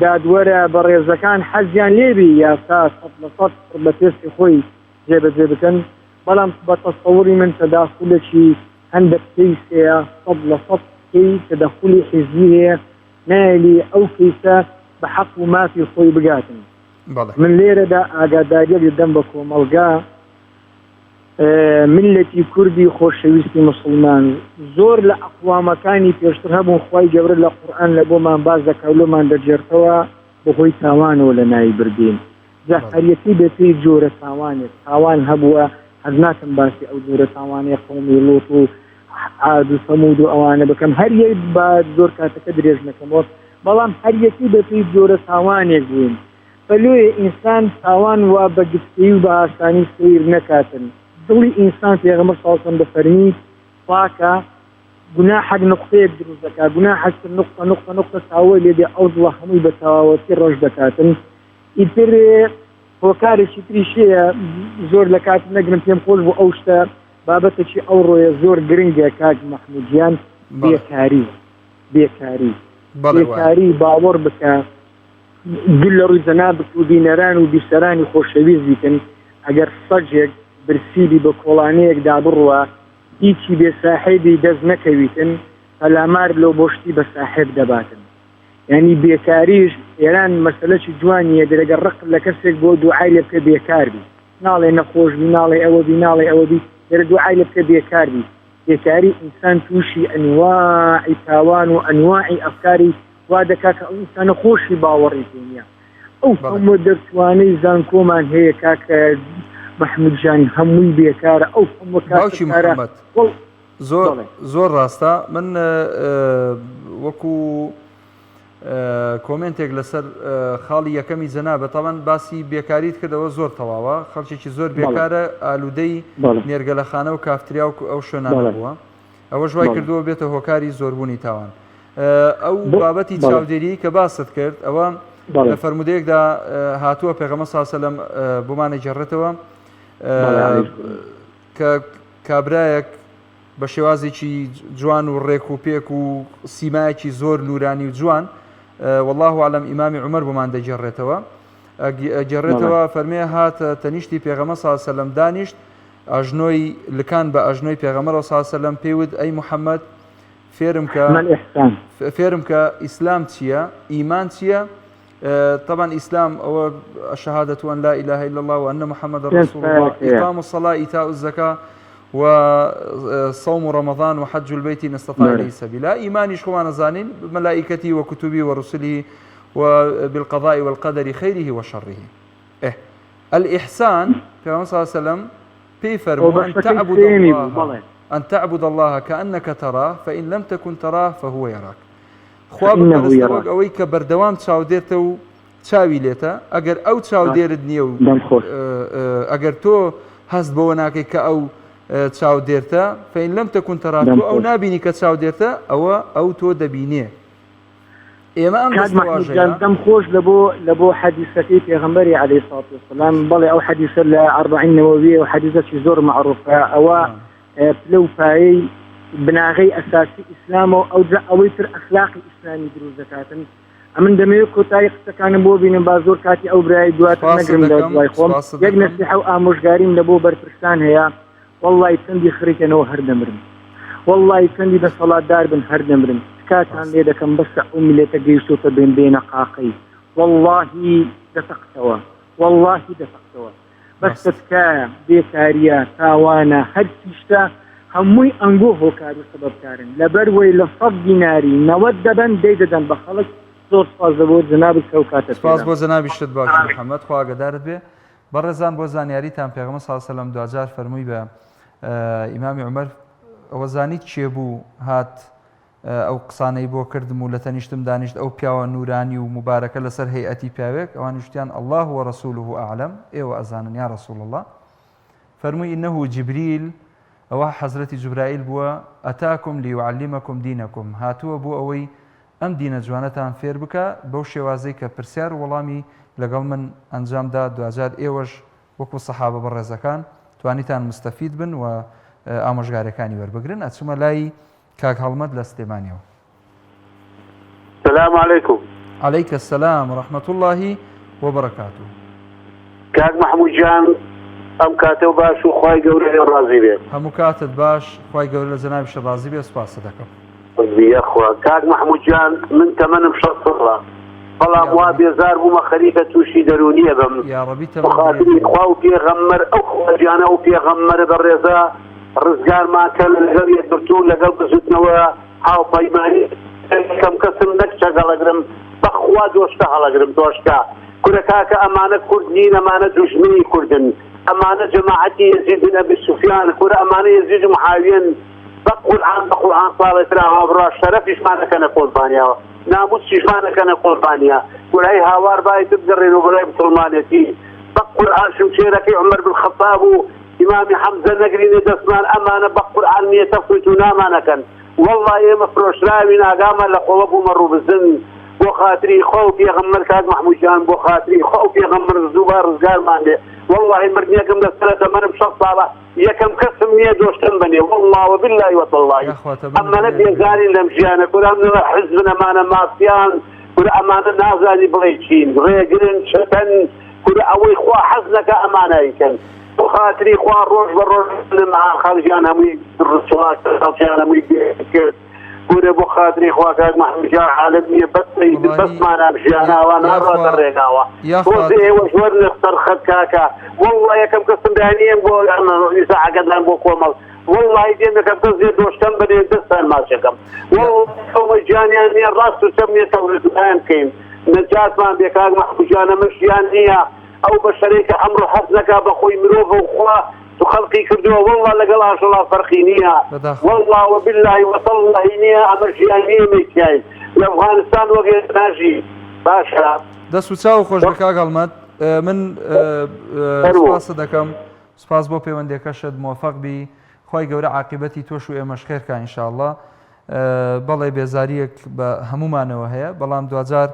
دادوەرە بەڕێزەکان حەزیان لێبی یاسا سەد لە سەد بە پێستی خۆی جێبەجێ بکەن بەڵام بە تەسەوری من تەداخولێکی هەندێک کەیس هەیە 100% کەی تەدەخولی حیزبی هەیە نایەلی ئەو کەیسە بە حەق و مافی خۆی بگاتن من لێرەدا ئاگاداریەک دەدەم بە کۆمەڵگا میللەتی کوردی خۆشەویستی موسڵمان زۆر لە ئەقوامەکانی پێشتر هەبوون خوای گەورە لە قورئان لە بۆمان باس دەکا و لۆمان دەگێڕتەوە بەهۆی تاوانەوە لە ناوی بردین جا هەریەکەی بەپێی جۆرە تاوانێک تاوان هەبووە حەز ناکەم باسی ئەو جۆرە تاوانەی قەومی لوط و عاد و سەمود و ئەوانە بکەم هەر یەک با زۆر کاتەکە درێژ نەکەمەوە بەڵام هەریەکەی بەپێی جۆرە تاوانێک بوون. فلۆیە ئینسان تاوان وا بە گرسەیی و بە ئاسانی سەیر نەکاتن دڵی ئینسان پێغەمبەر صلی اللە علیە وسلم دەفەرمی پاکە گوناحەک نوقتەیەک دروست دەکات گوناحەک تر نوقتە نوقتە نوقتە تاوەی لێ دێ ئەو دڵە هەمووی بە تەواوەتی ڕەش دەکاتن ئیتر هۆکارێکی تریش هەیە زۆر لە کات نەگرم پێم خۆش بوو ئەو شتە بابەتێکی ئەوڕۆیە زۆر گرنگە کاک مەحمود گیان بێکاری بێکاری بێکاری باوەڕ بکە دوور لە ڕووی جەنابت و بینەران و بیسەرانی خۆشەویست بیتن ئەگەر سەگێک برسی بی بە کۆڵانەیەکدا بڕوا هیچی بێ ساحێبی دەست نەکەویتن پەلامار لۆ بۆ شتی بە ساحێب دەباتن یانی بێکاریش ئێران مەسەلەکی جوانیە دەرێ گەر ڕقت لە کەسێک بۆ دوعای لێ بکە بێکار بی ناڵێ نەخۆش بی ناڵێ ئەوە بی ناڵێ ئەوە بی دەرێ دوعای لێ بکە بێکار بی بێکاری ئینسان تووشی ئەنواعی تاوان و ئەنواعی ئەفکاری وا دەکا کە ئەو ئینسانە خۆشی باوەڕی پێ نییە ئەو هەموو دەرچوانەی زانکۆمان هەیە کاک مەحمود جان هەمووی بێکارە ئەو هەموو باوکی محەممەد زۆر زۆر ڕاستە من وەکو کۆمنتێک لەسەر خاڵی یەکەمی جەنابە تاوان باسی بێکاریت کردەوە زۆر تەواوە خەڵکێکی زۆر بێکارە ئالوودەی نێرگەلەخانە و کافتریا و ئەو شوێنانە بووە ئەوەش وای کردووە بێتە هۆکاری زۆربوونی تاوان. ئەو بابەتی چاودێریی کە باست کرد ئەوە لە فەرمودەیەکدا هاتووە پێغەمبەر صلی الله علیه و سلم بۆمان ئەگێڕێتەوە کە کابرایەک بە شێوازێکی جوان و ڕێک و پێک و سیمایەکی زۆر نورانی و جوان والله اعلم ئیمامی عمر بۆمان دەگێڕێتەوە گێڕێتەوە فەرمێ هاتە تەنیشتی پێغەمبەر صلی الله علیه و سلم دانیشت ئەژنۆی لکان بە ئەژنۆی پێغەمبەرەوە صلی اللە علیە وسلم پێی وت ئەی محمد فێرم کە فێرم کە ئیسلام چییە ئیمان چییە طبعا ئیسلام ئەوە شهادة أن لا إله إلا الله وأن محمد رسول الله إقام الصلاة إيتاء الزكاة وصوم رمضان وحج البيت إن استطاع إليه سبيلا إيمانیش خۆمان ئەزانین بملائكته وكتبه ورسله وبالقضاء والقدر خيره وشره ئه الإحسان پێغەمبەر صلی اللە علیە وسلم پێی فەرموو ان تعبد الله ان تعبد الله كأنك تراه فإن لم تكن تراه فهو يراك خوا بپەرستە وەک ئەوەی کە بەردەوام چاودێرتە و چاوی لێتە ئەگەر ئەو چاودێرت نییە و ئەگەر تۆ هەست بەوە ناکەی کە ئەو چاودێرتە فإن لم تكن تراه تۆ ئەو نابینی کە چاودێرتە ئەوە ئەو تۆ دەبینێ ئێمە ئەم کاک مەحمود جان دەم خۆش لە بۆ لە بۆ حەدیسەکەی پێغەمبەری عەلەیهی سڵات وسلام بەڵێ ئەو حەدیسە لە ئەربەعین نەوەویە و حەدیسەکی زۆر مەعروفە ئەوە پلە و پایەی بناغەی ئەساسی ئیسلامە و ئەوجا ئەوەی تر ئەخلاقی ئیسلامی دروست دەکاتن ئەمن دەمەوێت کۆتایی قسەکانم بۆ بینم با زۆر کاتی ئەو برای دواتر نەگرم لە دوای خۆم یەک نەسیحە و ئامۆژگاریم لە بۆ بەرپرسان هەیە وەڵڵای چەندی خڕیکەنەوە هەر دەمرن وەڵڵای چەندی دەسەڵاتدار بن هەر دەمرن تکاتان لێ دەکەم بەسە ئەو میللەتە گەیشتۆتە بێن بێنە قاقەی وەڵڵاهی دەتەقتەوە وەڵڵاهی دەتەقتەوە بەسە تکایە بێکاریە تاوانە هەرچی شتە هەمووی ئەنگۆ هۆکار و سەبەبکارن لەبەر وەی لە سەد دیناری 90 دەبەن دەی دەدەن بە خەڵک زۆر سپاس لەبۆ جەنابت کە ئەو کاتەت سپاس پێدام. بۆ جەنابیشت باوکی محمد خوا ئاگەدارت بێ. بەڕێزان بۆ زانیاریتان پێغەمبەر صلی اللە علیە وسلم دواجار فەرمووی بە ئیمامی عومەر ئەوە زانیت کێ بوو هات ئەو قسانەی بۆ کردم و لە تەنیشتم دانیشت ئەو پیاوە نورانی و مبارەکە لەسەر هەیئەتی پیاوێک ئەوانی وتیان الله ورسوله اعلم ئێوە ئەزانن یا رسول الله فەرمووی انه جبریل ئەوە حەزرەتی جوبرائیل بووە اتاکم لیعلمکم دینکم هاتووە بۆ ئەوەی ئەم دینە جوانەتان فێر بکا بەو شێوازەی کە پرسیار و وەڵامی لەگەڵ من ئەنجام دا دواجار ئێوەش وەکو سەحابە بەڕێزەکان توانیتان مستەفید بن و ئامۆژگاریەکانی وەربگرن ئەچمە لای کاک هەڵمەت لە سلێمانیەوە. سلام علیکم. علیک السلام و رحمة اللە و برکاته. کاک مەحمود گیان ئەم کاتەو باش و خوای گەورە لێو ڕازی بێ. هەموو کاتت باش خوای گەورە لە جەنابیشت ڕازی بێ سوپاست دەکەم. یەخوا کاک مەحمود گیان من تەمەنم 60 ساڵە بەڵام وا بێزار بوومە خەریکە تووشی دەروونیە بم یاڕەبی تەمەن بەخاتری خوا و پێغەمبەر ئەو خوا گیانە ئەو پێغەمبەرە بەڕێزە ڕزگارمان کە لەگەڵ یەکگرتوو لەگەڵ بزوتنەوە هاوپەیمانی کەم کەسم نەک چەک هەڵەگرم بەخوا دۆشکە هەڵەگرم دۆشکە کورە کاکە ئەمانە کورد نین ئەمانە دوژمنی کوردن ئەمانە جەماعەتی یەزید بن ئەبی سوفیان کورە ئەمانە یەزید و معاویەن بە قورعان بە قورعان ساڵێ تر ئاوا بڕوا شەرەفیشمان ئەکەنە کۆمپانیاوە. ناموسیشمان ئەکەنە قوربانیە کورە هەی هاوار با ئیتر بگەڕێنەوە بۆ لای مسوڵمانێتی بە قورئان شمشێرەکەی عومەر بن خەتاب و ئیمامی حەمزە نەگرینە دەستمان ئەمانە بە قورئان نیە تەفریت و نامانەکەن واللە ئێمە فرۆشراوین ئاگامان لە خۆ وەکو مەڕ و بزن بۆ خاتری خوا و پێغەمبەر کاک مەحمود جان بۆ خاتری خوا و پێغەمبەر زوو با ڕزگارمان بێ واللهی مردنێکم لەسەرە تەمەنم 60 ساڵە یەکەم کەسم نییە دۆشتم بنێ والله وبالله وتالله یاخوا تەمەنت ئەمانە درێژ بێ. بێزارین لەم ژیانە کورە ئەم حزبن ئەمانە مافیان کورە ئەمانە نازانی بڵێ چین ڕێگرن چەتەن کورە ئەوەی خوا حەز نەکا ئەمانە ئەیکەن بۆ خاتری خوا ڕۆژ بە ڕۆژ نەما خەڵکیان هەمووی ڕسوا کرد خەڵکیان هەمووی بێ کرد کورە بۆ خاتری خوا کاک مەحمود جان حالت نییە بەس ئیتر وەڵاهی بەسمان ئەم ژیانە یا ئەوا ناڕواتە یاخوا ڕێگاوە یاخوا تۆزێ ئێوەش وەرنە سەر خەت کاکە واللە یەکەم کەسم بەیانیەم بۆ ئەمە ئیزاعەکەتان بۆ کۆمەڵ واللهی دێم یەکەم کەس دێ دۆشتەم بەنێ دەستان ماچەکەم یا واللە ئەوە گیانیان نییە ڕاست و چەپ نییە تەوریدیان بکەین نەجاتمان بێ کاک مەحمود جان ئەمە ژیان نییە ئەو بەشەرەی کە ئەمڕۆ حەز نەکا بە خۆی مرۆڤە و خوا خەڵقی کردووە واللە لەگەڵ ئاژەڵا فەرقی نییە بەداخەوە. واللە وباللهی وتاللهی نییە ئەمە ژیان نییە ئێمەی تیاین لە ئەفغانستان وەک ئێمە ناژی باشە دەست و چاو خۆش بێ کاک هەڵمەت من فەرموو. سپاست دەکەم سپاس بۆ پەیوەندیەکەشت مۆفەق بی خوای گەورە عاقیبەتی تۆش و ئێمەش خێر کا ان شاء اللە بەڵێ بێزاریەک بە هەموومانەوە هەیە بەڵام دواجار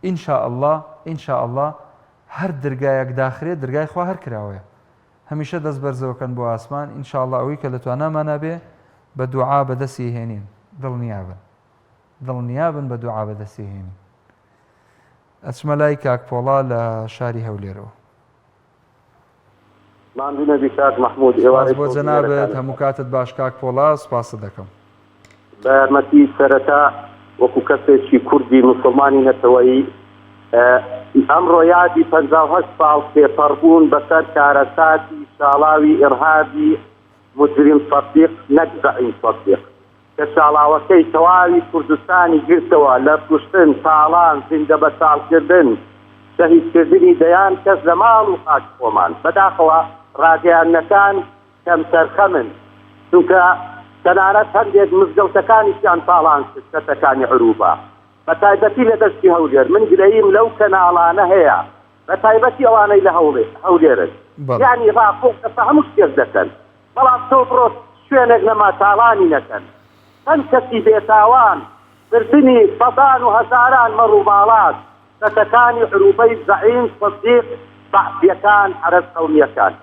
ان شاء اللە ان شاء اللە هەر درگایەک داخرێ درگای خوا هەر کراوەیە هەمیشە دەست بەرزەوەکەن بۆ ئاسمان ان شاء اللە ئەوەی کە لە توانامانا بێ بە دوعا بەدەستی هێنین دڵنیابن دڵنیابن بە دوعا بەدەستی هێنین ئەچمە لای کاک پۆڵا لە شاری هەولێرەوە. ماندوو نەبی کاک مەحمود سپاس ئێوارەی بۆ خۆش جەنابت بینەرەکانت. هەموو کاتت باش کاک پۆڵا سپاست دەکەم. بە یارمەتی سەرەتا وەکو کەسێکی کوردی موسڵمانی نەتەوەیی ئەمڕۆ یادی 58 ساڵ تێپەڕبوون بەسەر کارەساتی شاڵاوی ئیڕهابی موجریم سەدیق نەک زەعیم سەدیق کە شاڵاوەکەی تەواوی کوردستانی گرتەوە لە کوشتن، تاڵان، زیندەبەچاڵکردن، شەهیدکردنی دەیان کەس لە ماڵ و خاکی خۆمان. بەداخەوە ڕاگەیاندنەکان کەمتەرخەمن، چونکە تەنانەت هەندێک مزگەوتەکانیشیان تاڵان کرد چەتەکانی عروبە، بەتایبەتی لە دەشتی هەولێر. من گلەییم لەو کەناڵانە هەیە بەتایبەتی ئەوانەی لە هەولێرن، بەڵێ. یەعنی ڕاپۆرتە بە هەموو شتێک دەکەن. بەڵام تۆ بڕۆ شوێنێک نەما تاڵانی نەکەن. چەند کەسی بێتاوان، بردنی سەدان و هەزاران مەڕ و ماڵات، چەتەکانی عروبەی زەعیم سدیق، بەعسیەکان، عەرەب قەومیەکان.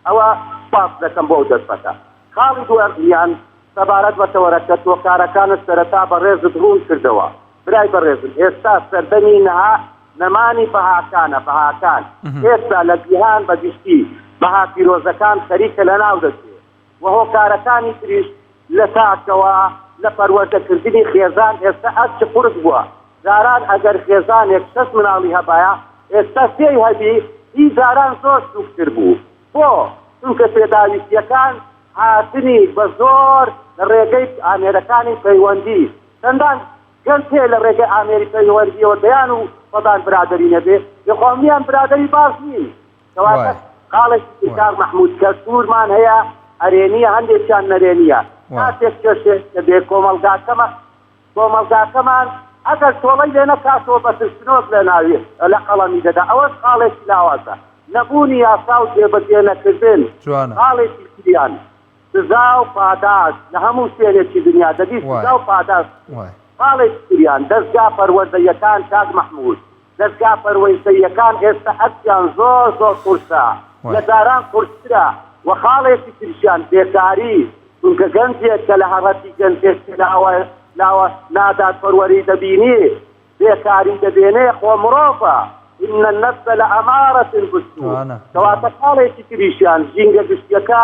ئەوە سوپاست دەکەم بۆ ئەو دەرفەتە. خاڵی دووەمیان سەبارەت بە تەوەرەکەت هۆکارەکانت سەرەتا بەڕێزت ڕوون کردەوە. برای بەڕێزم ئێستا سەردەمی نەها نەمانی بەهاکانە، بەهاکان ئێستا لە جیهان بە گشتی بەها پیرۆزەکان خەریکە لەناو دەچێ و هۆکارەکانی تریش لە تاکەوە لە پەروەردە کردنی خێزان ئێستا ئەرچ قورس بووە جاران ئەگەر خێزانێک شەش مناڵی هەبایە ئێستا سێی هەبی هی جاران زۆر سوکتر بوو بۆ؟ چونکە پێداویستیەکان هاتنی بە زۆر لە ڕێگەی ئامێرەکانی پەیوەندی چەندان گەنج هەیە لە ڕێگەی ئامێری پەیوەندیەوە دەیان و سەدان برادەری نەبێ یخوا هەمویان برادەری باش نین کەواتە وایە خاڵێکی تر وایە کاک مەحمود کەلتورمان هەیە ئەرێنیە هەندێکیان نەرێنیە وایە کاتێک کێشەیەک دەبێ کۆمەڵگاکەمە کۆمەڵگاکەمان ئەگەر تۆڵەی لێ نەکاتەوە بە ترسنۆک لە ناوی لە قەڵەمی دەدا ئەوەش خاڵێکی لاوازە نەبوونی یاسا و جێبەجێ نەکردن جوانە. خاڵێکی تریان سزا و پاداشت لە هەموو شوێنێکی دنیا دەبی سزا وایە و پاداشت بکرێت. وایە. خاڵێکی تریان دەزگا پەروەردەییەکان کاک مەحموود دەزگا پەروەردەییەکان ئێستا ئەرکیان زۆر زۆر قورسە لە وایە. جاران قورسترە و خاڵێکی تریشیان بێکاری چونکە گەنجێک کە لە هەڕەتی گەنجێکی لاوە لاوە نادادپەروەری دەبینی بێکاری دەبێنێ خۆ مڕۆڤە، ان النفس لامارە بالسوء، جوانە کەواتە جوانە. خاڵێکی تریشیان ژینگە گشتیەکە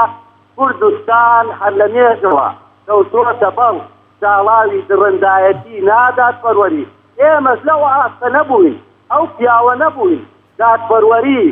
کوردستان هەر لە مێژەوە کەوتۆتە بەڵ شاڵاوی دڕندایەتی نادادپەروەری ئێمەش لەو ئاستە نەبووین ئەو پیاوە نەبووین دادپەروەری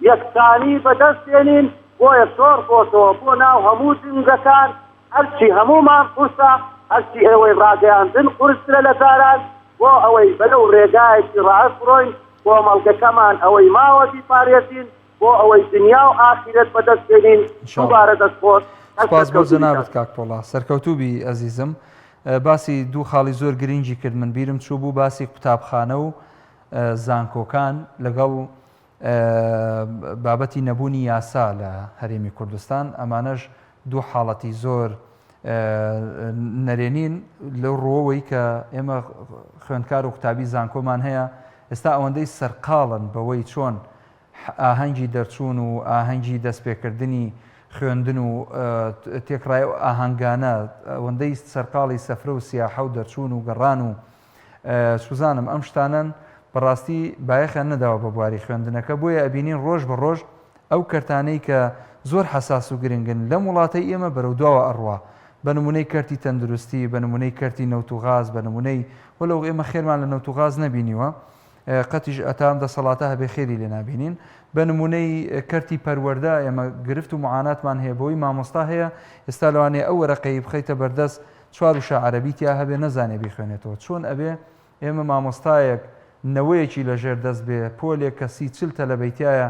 یەکسانی بەدەست بێنین بۆیە شۆڕ بۆتەوە بۆ ناو هەموو ژینگەکان ئەرکی هەموومان قورسە، ئەرکی ئێوەی ڕاگەیاندن قورسترە لە جاران، بۆ ئەوەی بەرەو ڕێگایەکی ڕاست بڕۆین، کۆمەڵگەکەمان ئەوەی ماوە بیپارێزین، بۆ ئەوەی دنیا و ئاخیرەت بەدەست بێنین، ان شاء الله. دووبارە دەست خۆش، هەر سپاس بۆ سەرکەوتوو بی جەنابت کاک. کاک پۆڵا. سەرکەوتوو بی ئەزیزم. باسی دوو خاڵی زۆر گرنگی کرد من بیرم چوو بوو باسی قوتابخانە و زانکۆکان لەگەڵ بابەتی نەبوونی یاسا لە هەرێمی کوردستان ئەمانەش دوو حاڵەتی زۆر نەرێنین لەو ڕووەوەی کە ئێمە خوێندکار و قوتابی زانکۆمان هەیە ئێستا ئەوەندەی سەرقاڵن بەوەی چۆن ئاهەنگی دەرچوون و ئاهەنگی دەستپێکردنی خوێندن و تێکڕای ئەو ئاهەنگانە ئەوەندەی سەرقاڵی سەفرە و سیاحە و دەرچوون و گەڕان و سوزانم ئەم شتانەن بەڕاستی بایەخیان نەداوە بە بواری خوێندنەکە بۆیە ئەبینین ڕۆژ بە ڕۆژ ئەو کەرتانەی کە زۆر حەساس و گرنگن لەم وڵاتەی ئێمە بەرەو دواوە ئەڕوا بە نمونەی کەرتی تەندروستی بە نمونەی کەرتی نەوت و غاز بە نمونەی وەلەو ئێمە خێرمان لە نەوت و غاز نەبینیوە قەتیش ئەتا ئەم دەسەڵاتە هەبێ خێری لێ نابینین. بە نموونەی کەرتی پەروەردە ئێمە گرفت و معاناتمان هەیە بەوەی مامۆستا هەیە ئێستا لەوانەیە ئەو وەرەقەی بخەیتە بەردەست چوار وشە عەرەبی تیا هەبێ نەزانێ بیخوێنێتەوە چۆن ئەبێ ئێمە مامۆستایەک نەوەیەکی لە ژێر دەست بێ پۆلێک کە سی چل تەلەبەی تیایە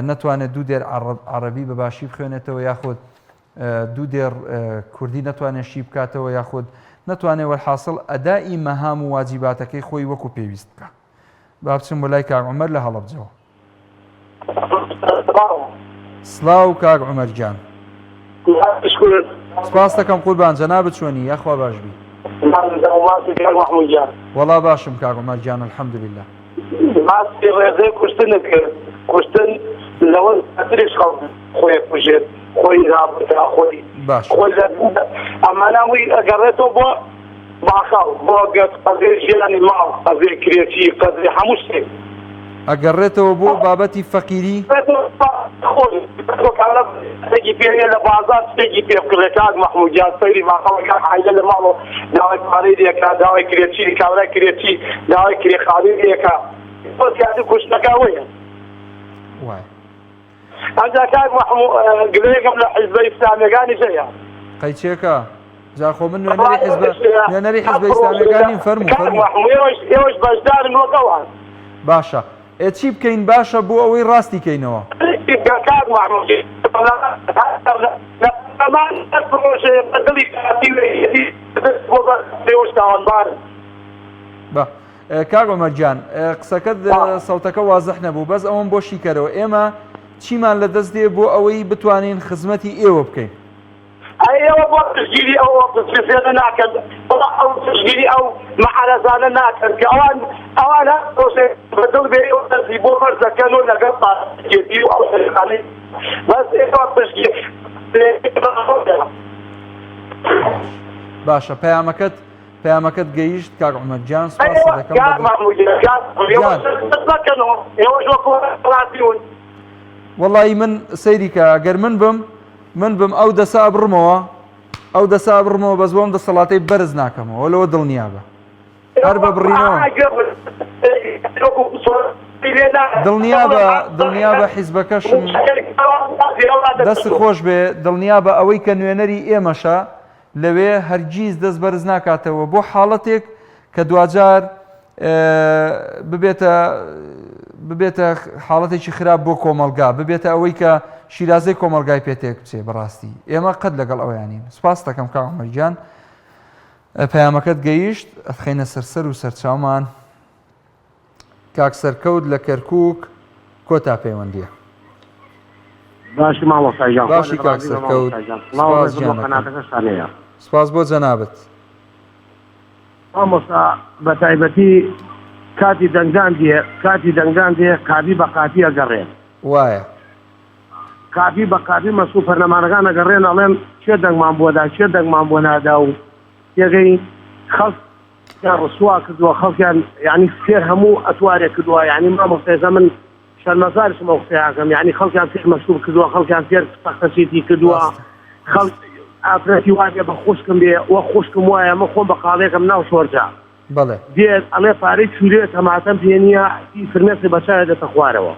نەتوانێت دوو دێر عەڕەبی بە باشی بخوێنێتەوە یاخود دوو دێڕ کوردی نەتوانێت شی بکاتەوە یاخود نەتوانێت وەلحاسڵ ئەدائی مەهام و واجیباتەکەی خۆی وەکو پێویست بکا. با بچم بۆ لای کاک عومەر لە هەڵەبجەوە. سڵاو کاک عومەر گیان. سپاس دەکەم قوربان جەنابت چۆنی یاخوا باش بی. وەڵا باشم کاک عومەر گیان الحمدللە. باسی ڕێژەی کوشتنت کرد کوشتن لەوە زیاتریش خەڵک خۆی کوژێت خۆی رابتا خۆی باش خۆی لە ئەمانە هەمووی ئەگەڕێتەوە بۆ باخەڵ بۆ گەت قەزیەی ژیانی ماڵ قەزیەی کرێچی قەزیەی هەموو شتێک. ئەگەڕێتەوە بۆ بابەتی فەقیری؟ خۆی شتێکی پێ نیە لە بازاڕ شتێکی پێ بکڕێ کاک مەحموود گیان سەیری باخەڵەکان عایلە لە ماڵەوە داوای پارەی لێکا داوای کرێچی کابرای کرێچی داوای کرێ خانووی لێکا بۆ زیاتر کوشتنەکە ئەوەیە. وایە. ئەنجا کاک مەحموو گلەیەکم لە حیزبە ئیسلامیەکانیش هەیە. قەیچێکە جا خۆ من نوێنەری حیزب نوێنەری حیزبە ئیسلامیەکان نیم فەرموو کاک فەرموو. مەحموو ئێوەش ئێوەش بەشدارن وەک ئەوان. باشە ئێ چی بکەین باشە بۆ ئەوەی ڕاستی کەینەوە؟ کاک مەحموود لە هەر پڕۆژەیە بە دڵی پارتی و یەکێتی بۆ بە ئێوەش تاوانبارن. بە کاک عومەر گیان قسەکەت سەوتەکە وازح نەبوو بەس ئەوەم بۆ شیکەرەوە ئێمە چیمان لە دەست دێ بۆ ئەوەی بتوانین خزمەتی ئێوە بکەین؟ ئەی ئێوە بۆ پشتگیری ئەو ئۆپۆزسیۆنە ناکەن بۆ ئەو پشتگیری ئەو مەعارەزانە ناکەن کە ئەوان ئەوان هەر ڕۆژێک بە دڵ بێ ئێوە دەستی بۆ بەرز دەکەن و لەگەڵ پارتی و ئەو حزبانەی بەس ئێوە پشتگیری باشە پەیامەکەت پەیامەکەت گەیشت کاک عومەر گیان سوپاست دەکەم کاک مەحموود گیان گیان. مەکەنەوە ئێوەش وەکو ڕازیون. وەڵایی من سەیری کە گەر من بم من بم ئەو دەسە ئەبڕمەوە ئەو دەسە ئەبڕمەوە بەس بۆم دەسەڵاتەی بەرز ناکەمەوە لەوە دڵنیابە هەر بە بڕینەوە دڵنیابە دڵنیابە حیزبەکەشم دەست خۆش بێ دڵنیابە ئەوەی کە نوێنەری ئێمەشە لەوێ هەرگیز دەست بەرز ناکاتەوە بۆ حاڵەتێک کە دواجار ببێتە ببێتە حاڵەتێکی خراپ بۆ کۆمەڵگا ببێتە ئەوەی کە شیرازەی کۆمەڵگای پێ تێک بچێ بەڕاستی ئێمە قەت لەگەڵ ئەویانین سپاس دەکەم کاک عومەر گیان پەیامەکەت گەیشت ئەتخەینە سەر سەر و سەرچاومان کاک سەرکەوت لە کەرکک کۆتا پەیوەندیە. باشی مامۆستا گیان خوا باشی لێت کاک ڕازی بێ سەرکەوت مامۆستا گیان سڵاو سپاس ڕێزم بۆ گیانەکەم قەناتەکەشتان هەیە. سپاس بۆ جەنابت. مامۆستا بە تایبەتی کاتی دەنگدان دێ کاتی دەنگدان دێ قاپی بە قاپی ئەگەڕێ. وایە. قاپی بە قاپی مەسئول پەرلەمانەکان ئەگەڕێن ئەڵێن کێ دەنگمان بۆ دا کێ دەنگمان بۆ نادا و تێگەی خەڵک یان ڕسوا کردووە خەڵکیان یانی فێر هەموو ئەتوارێ کردووە یانی مامۆستا ئێستا من شەرمەزارشم ئەو قسەیە ئەکەم یانی خەڵکیان فێر مەشروب کردووە خەڵکیان فێر سەختەچێتی کردووە ڕاستە خەڵک ئافرەتی وا بێ بە خوشکم بێ وەک خوشکم وایە من خۆم بە قاڵێکم ناو شۆرجە بەڵێ. دێت ئەڵێ پارەی چورێ تەماتەم پێ نییە ئی فرمێسک بە چاوێ دێتە خوارەوە.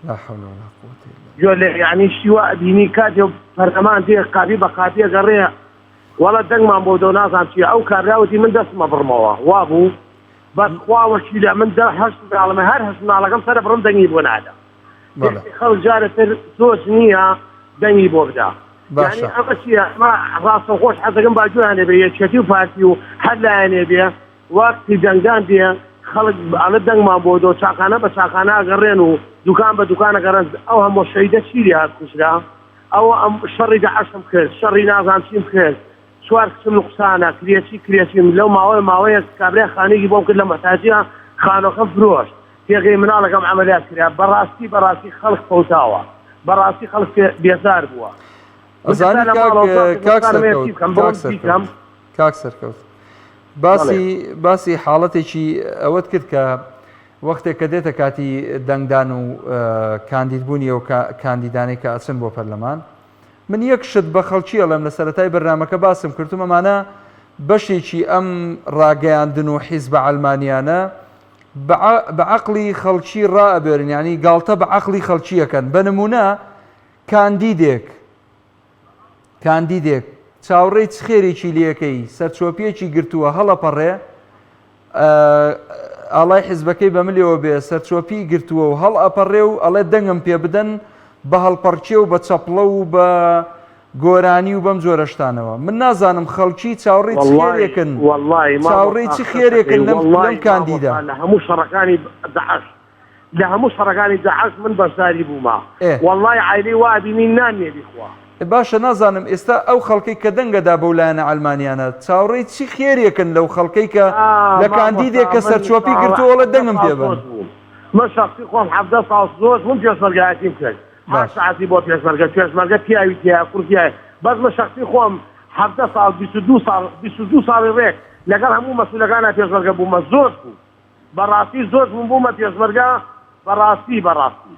لا حول ولا قوة الا گوێ لێ یانی شتی وا ئەبینی کاتێ پەرلەمان دێ قاپی بە قاپی ئەگەڕێ وەڵا دەنگمان بۆ دەو نازانم چیە ئەو کابرا وتی من دەستم ئەبڕمەوە وابوو بەس خوا وەکیلە من دە هەشت مناڵم هەر هەشت مناڵەکەم سەر ئەبڕم دەنگی بۆ نادەم بەڵێ. خەڵک جارێ تر سۆچ نییە دەنگی بۆ بدا. یانی ئەمە چیە ئەمە ڕاستەوخۆش حەزەکەم با گوێیان لێ بێ یەکێتی و پارتی و هەر لایەنێ بێ وەختی دەنگدان دێ خەڵک ئەڵێ دەنگمان بۆ دۆ چاقانە بە چاقانە ئەگەڕێن و دوکان بە دوکان ئەگەڕێن ئەو هەموو شەهیدە چی لێ هات کوژرا ئەوە ئەم شەڕی داعشم کرد شەڕی نازانم چیم کرد چوار کچم نوقسانە کرێچی کرێچیم لەو ماوەیە ماوەیەک کابرای خانوویەکی بۆم کرد لە موحتاجیە خانوەکەم فرۆشت پێگەی مناڵەکەم عەمەلیات کرا بەڕاستی بەڕاستی خەڵک فەوتاوە بەڕاستی خەڵک بێزار بووە من ئەزانی ئێستا لە کاک ماڵەوە چوار کچ کاک نوقسانم هەیە سەرکەوت چی بکەم کاک بەوەم چی سەرکەوت بکەم کاک سەرکەوت بەڵێ باسی باسی حاڵەتێکی ئەوەت کرد کە وەختێک کە دێتە کاتی دەنگدان و کاندیدبوونی ئەو کاندیدانەی کە ئەچن بۆ پەرلەمان من یەک شت بە خەڵکی ئەڵێم لە سەرەتای بەرنامەکە باسم کردم ئەمانە بەشێکی ئەم ڕاگەیاندن و حیزبە عەلمانیانە بە عەقڵی خەڵکی ڕائەبێرن یانی گاڵتە بە عەقڵی خەڵکی ئەکەن بە نمونە کاندیدێک کاندیدێک چاوەڕێی چ خێرێکی لەکەی سەرچۆپیەکی گرتووە هەڵەپەڕێ ئاڵای حیزبەکەی بە ملێوە بێ سەرچۆپی گرتووە و هەڵ ئەپەڕێ و ئەڵێ دەنگم پێ بدەن بە هەڵپەڕکێ و بە چەپڵە و بە گۆرانی و بەم جۆرە شتانەوە من نازانم خەڵکی چاوەڕێی چ وەڵڵای خێرێکن وەڵڵای چاوەڕێی مامۆستا چ خێرێکن قسەکەی لەم لەم وەڵڵای کاندیدە مامۆستا لە هەموو شەڕەکانی داعش لە هەموو شەڕەکانی داعش من بەشداری بوومە ئێ. وەڵڵای عایلەی وا ئەبینی نان نیە بیخوا. ئێ باشە نازانم ئێستا ئەو خەڵکەی کە دەنگەدا بەو لایەنە عەلمانیانە چاوەڕێی چ خێرێکن لەو خەڵکەی کە ئا لە مامۆستا کاندیدێک کە من سەرچۆپی ساڵە گرتووە ئەڵێ 17 دەنگم ساڵ پێ بەن. زۆر بووم من شەخسی خۆم 17 ساڵ زۆر بووم پێشمەرگایەتیم کرد هەر باش. سەعاتی بۆ پێشمەرگە پێشمەرگە پیاوی تیایە کوڕ تیایە بەس من شەخسی خۆم 17 ساڵ 22 ساڵ 22 ساڵی ڕێک لەگەڵ هەموو مەسولەکانا پێشمەرگە بوومە زۆر بوو بەڕاستی زۆر بووم بوومە پێشمەرگە بەڕاستی بەڕاستی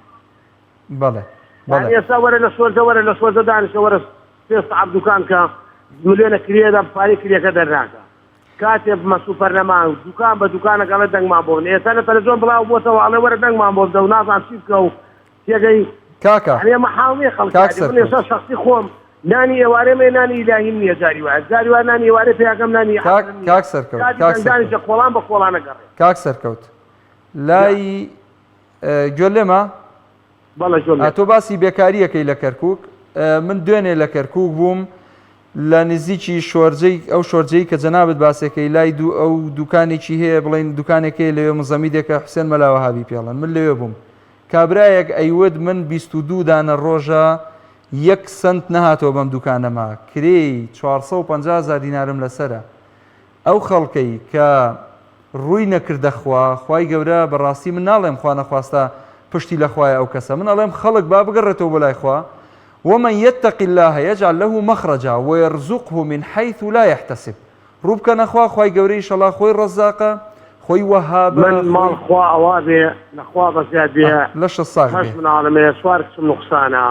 بەڵێ بەڵێ. یانی ئێستا وەرە لە شۆرجە وەرە لە شۆرجە دانیشە وەرە سێ سەعات دوکان کە ملیۆنە کرێدا پارەی کرێکە دەرناکە کاتێ مەسو پەرلەمان دوکان بە دوکانەکە ئەڵێ دەنگمان بۆ بن ئێستا لە تەلەفزیۆن بڵاو بۆتەوە ئەڵێ وەرە دەنگمان بۆ بدە و نازانم چی بکە و تێگەی کاکە یانی ئەمە حاڵ نییە خەڵک کاک یاری من سەرکەوت ئێستا شەخسی خۆم نانی ئێوارێم هەیە نانی ئیلاهیم نییە جاری وایە جاری وایە نانی ئێوارێ پیاکەم نانی کاک عەسرم نییە کاک سەرکەوت کاتی کاک دەنگدانیشە سەرکەوت کۆڵان بە کۆڵانە گەڕێ کاک سەرکەوت گیان لای گوێ لێمە؟ بەڵێ گوێم تۆ لێتە. باسی بێکارییەکەی لە کەرکوک من دوێنێ لە کەرکوک بووم لە نزیکی شۆرجەی ئەو شۆرجەی کە جەنابت باسێکەی لای دوو ئەو دوکانێکی هەیە بڵین دوکانێک هەیە لەوێ مزەمیدێکە حوسێن مەلا وەهابی پێڵن من لەوێ بووم کابرایەک ئەیوت من 22 دانە ڕۆژە یەک سنت نەهاتەوە بەم دوکانەما کرێی 450 هەزار دینارم لەسەرە ئەو خەڵکەی کە ڕووی نەکردە خوا، خوای گەورە بەڕاستی من ناڵێم خوا نەخواستە پشتی لە خوایە ئەو کەسە من ئەڵێم خەڵک با بگەڕێتەوە بۆ لای خوا ومن یتق اللە یجعل له مخرجا ویرزقه من حیث لا یحتسب ڕوو بکەنە خوا خوای گەورە ئیشەڵا خۆی ڕەزاقە خۆی وەهابە من ماڵ خۆی خوا ئەوا بێ لە خوا بەزیاد بێ لەشت ساغ هەشت بێ. مناڵم هەیە چوار کچم نوقسانە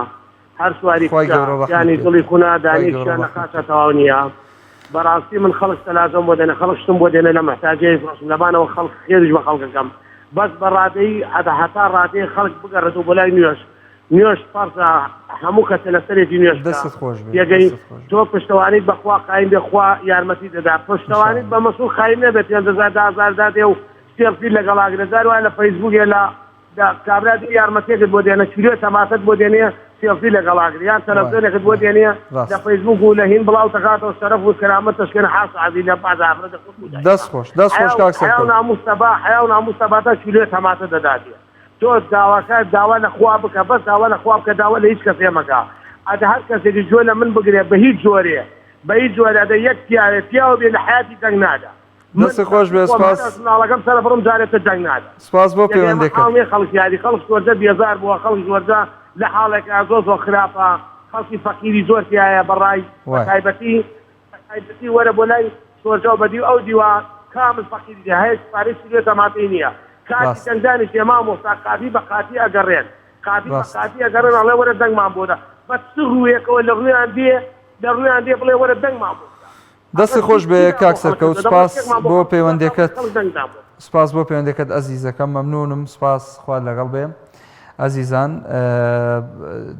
هەر سواری خوای کچە گەورە ڕەحمت یانی پێ دڵی بکا کونا خوای دانەی گەورە کچە ڕەحمت نەقاشە پێ بکا. تەواو نییە بەڕاستی من خەڵک تەلاجەم بۆ دێنێ خەڵک شتم بۆ دێنێ لە مەحتاجیای فرۆشم لەبانەوە خەڵک خێریش بە خەڵکەکەم بەس بە ڕادەی هەتا هەتا ڕادەی خەڵک بگەڕێتەوە بۆ لای نوێژ نوێژ فەرزە هەموو کەسێ لەسەرێتی نوێژ بکا دەستت خۆش بێ تێگەی دەستت خۆش بێ تۆ پشتەوانیت بە خوا قایم بێ خوا یارمەتی دەدا پشتەوانیت ان بە شاء الله مەسوول قایم نەبێ 5000 10000 دادێ و سێڵفی لەگەڵاگرە جار وایە لە فەیسبووکێ لە دا کابرا دێ یارمەتیەکت بۆ دێنە کیلۆ تەماتەت بۆ دێنێ سێڵفی لەگەڵ ئاگرێ یان وایە تەلەفزیۆنێکت بۆ وایە دێنێ لە ڕاستە. فەیسبوک و لە هین بڵاو تەکاتەوە شەرەف و کەرامەت تەشکێنە حاشا عەزیز لە بەعز ئافرەتە کورد و دایکە دەست خۆش دەست حەیا خۆش و کاک حەیا و سەرکەوت. ناموس تەبا حەیا و ناموس تەبا تا کیلۆ تەماتە دەداتێ تۆ داواکار داوا لە خوا بکە بەس داوا لە خوا بکە داوا لە هیچ کەسێ مەکە ئەدە هەر کەسێکیش گوێ لە من بگرێ بە هیچ جۆرێ بە هیچ جۆرێ ئەدە یەک پیاوێ پیاو بێ لە حەیاتی دەنگ نادا من دەستت خۆش شەخسی بێ خۆم سپاس. هەر ئەز مناڵەکەم سەرە بڕم جارێ تر دەنگ نادەم. سپاس بۆ یەک ئێمە پەیوەندەکەت. حاڵ نیە خەڵک یاری خەڵک زۆرجە بێزار بووە خەڵک زۆرجە لە حاڵێکا زۆر زۆر خراپە خەڵکی فەقیری زۆر تیایە بە ڕای بە وایە. تایبەتی بە تایبەتی وەرە بۆ لای شۆرجە و بەدیو ئەو دیوە کامل فەقیری تیا هەیە پارەی سیلۆ تەماتەی نیە کاتی ڕاستە. دەنگدانیش تێ مامۆستا قاپی بە قاپی ئەگەڕێن قاپی بە ڕاستە. قاپی ئەگەڕێن ئەڵێ وەرە دەنگمان بۆ دە بە چ ڕوویەکەوە لە ڕوویان دێ لە ڕوویان دێ بڵێ وەرە دەنگمان بۆ بدە دەستت خۆش بێ کاک سەرکەوت سپاس بۆ پەیوەندەکەت سپاس بۆ پەیوەندەکەت ئەزیزەکەم مەمنونم سپاس خوات لەگەڵ بێ ئەزیزان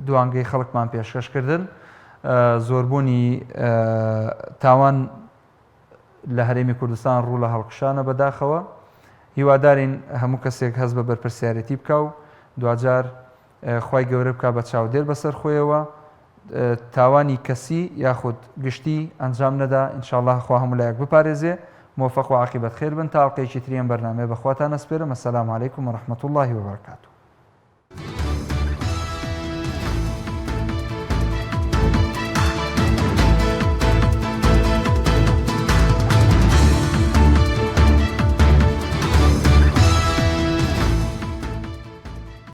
دوانگەی خەڵکمان پێشکەش کردن زۆربوونی تاوان لە هەرێمی کوردستان ڕوو لە هەڵکشانە بەداخەوە هیوادارین هەموو کەسێک هەست بە بەرپرسیارەتی بکە و دواجار خوای گەورە بکا بە چاودێر بەسەر خۆیەوە. تاوانی کەسی یاخود گشتی ئەنجام نەدا ان شاء اللە خوا هەموو لایەک بپارێزێ مۆفەق و عاقیبەت خێر بن تا ئەڵقەیەکی تری ئەم بەرنامەیە بەخواتان ئەسپێرم السلام علیکم و رحمە اللە و برکاته.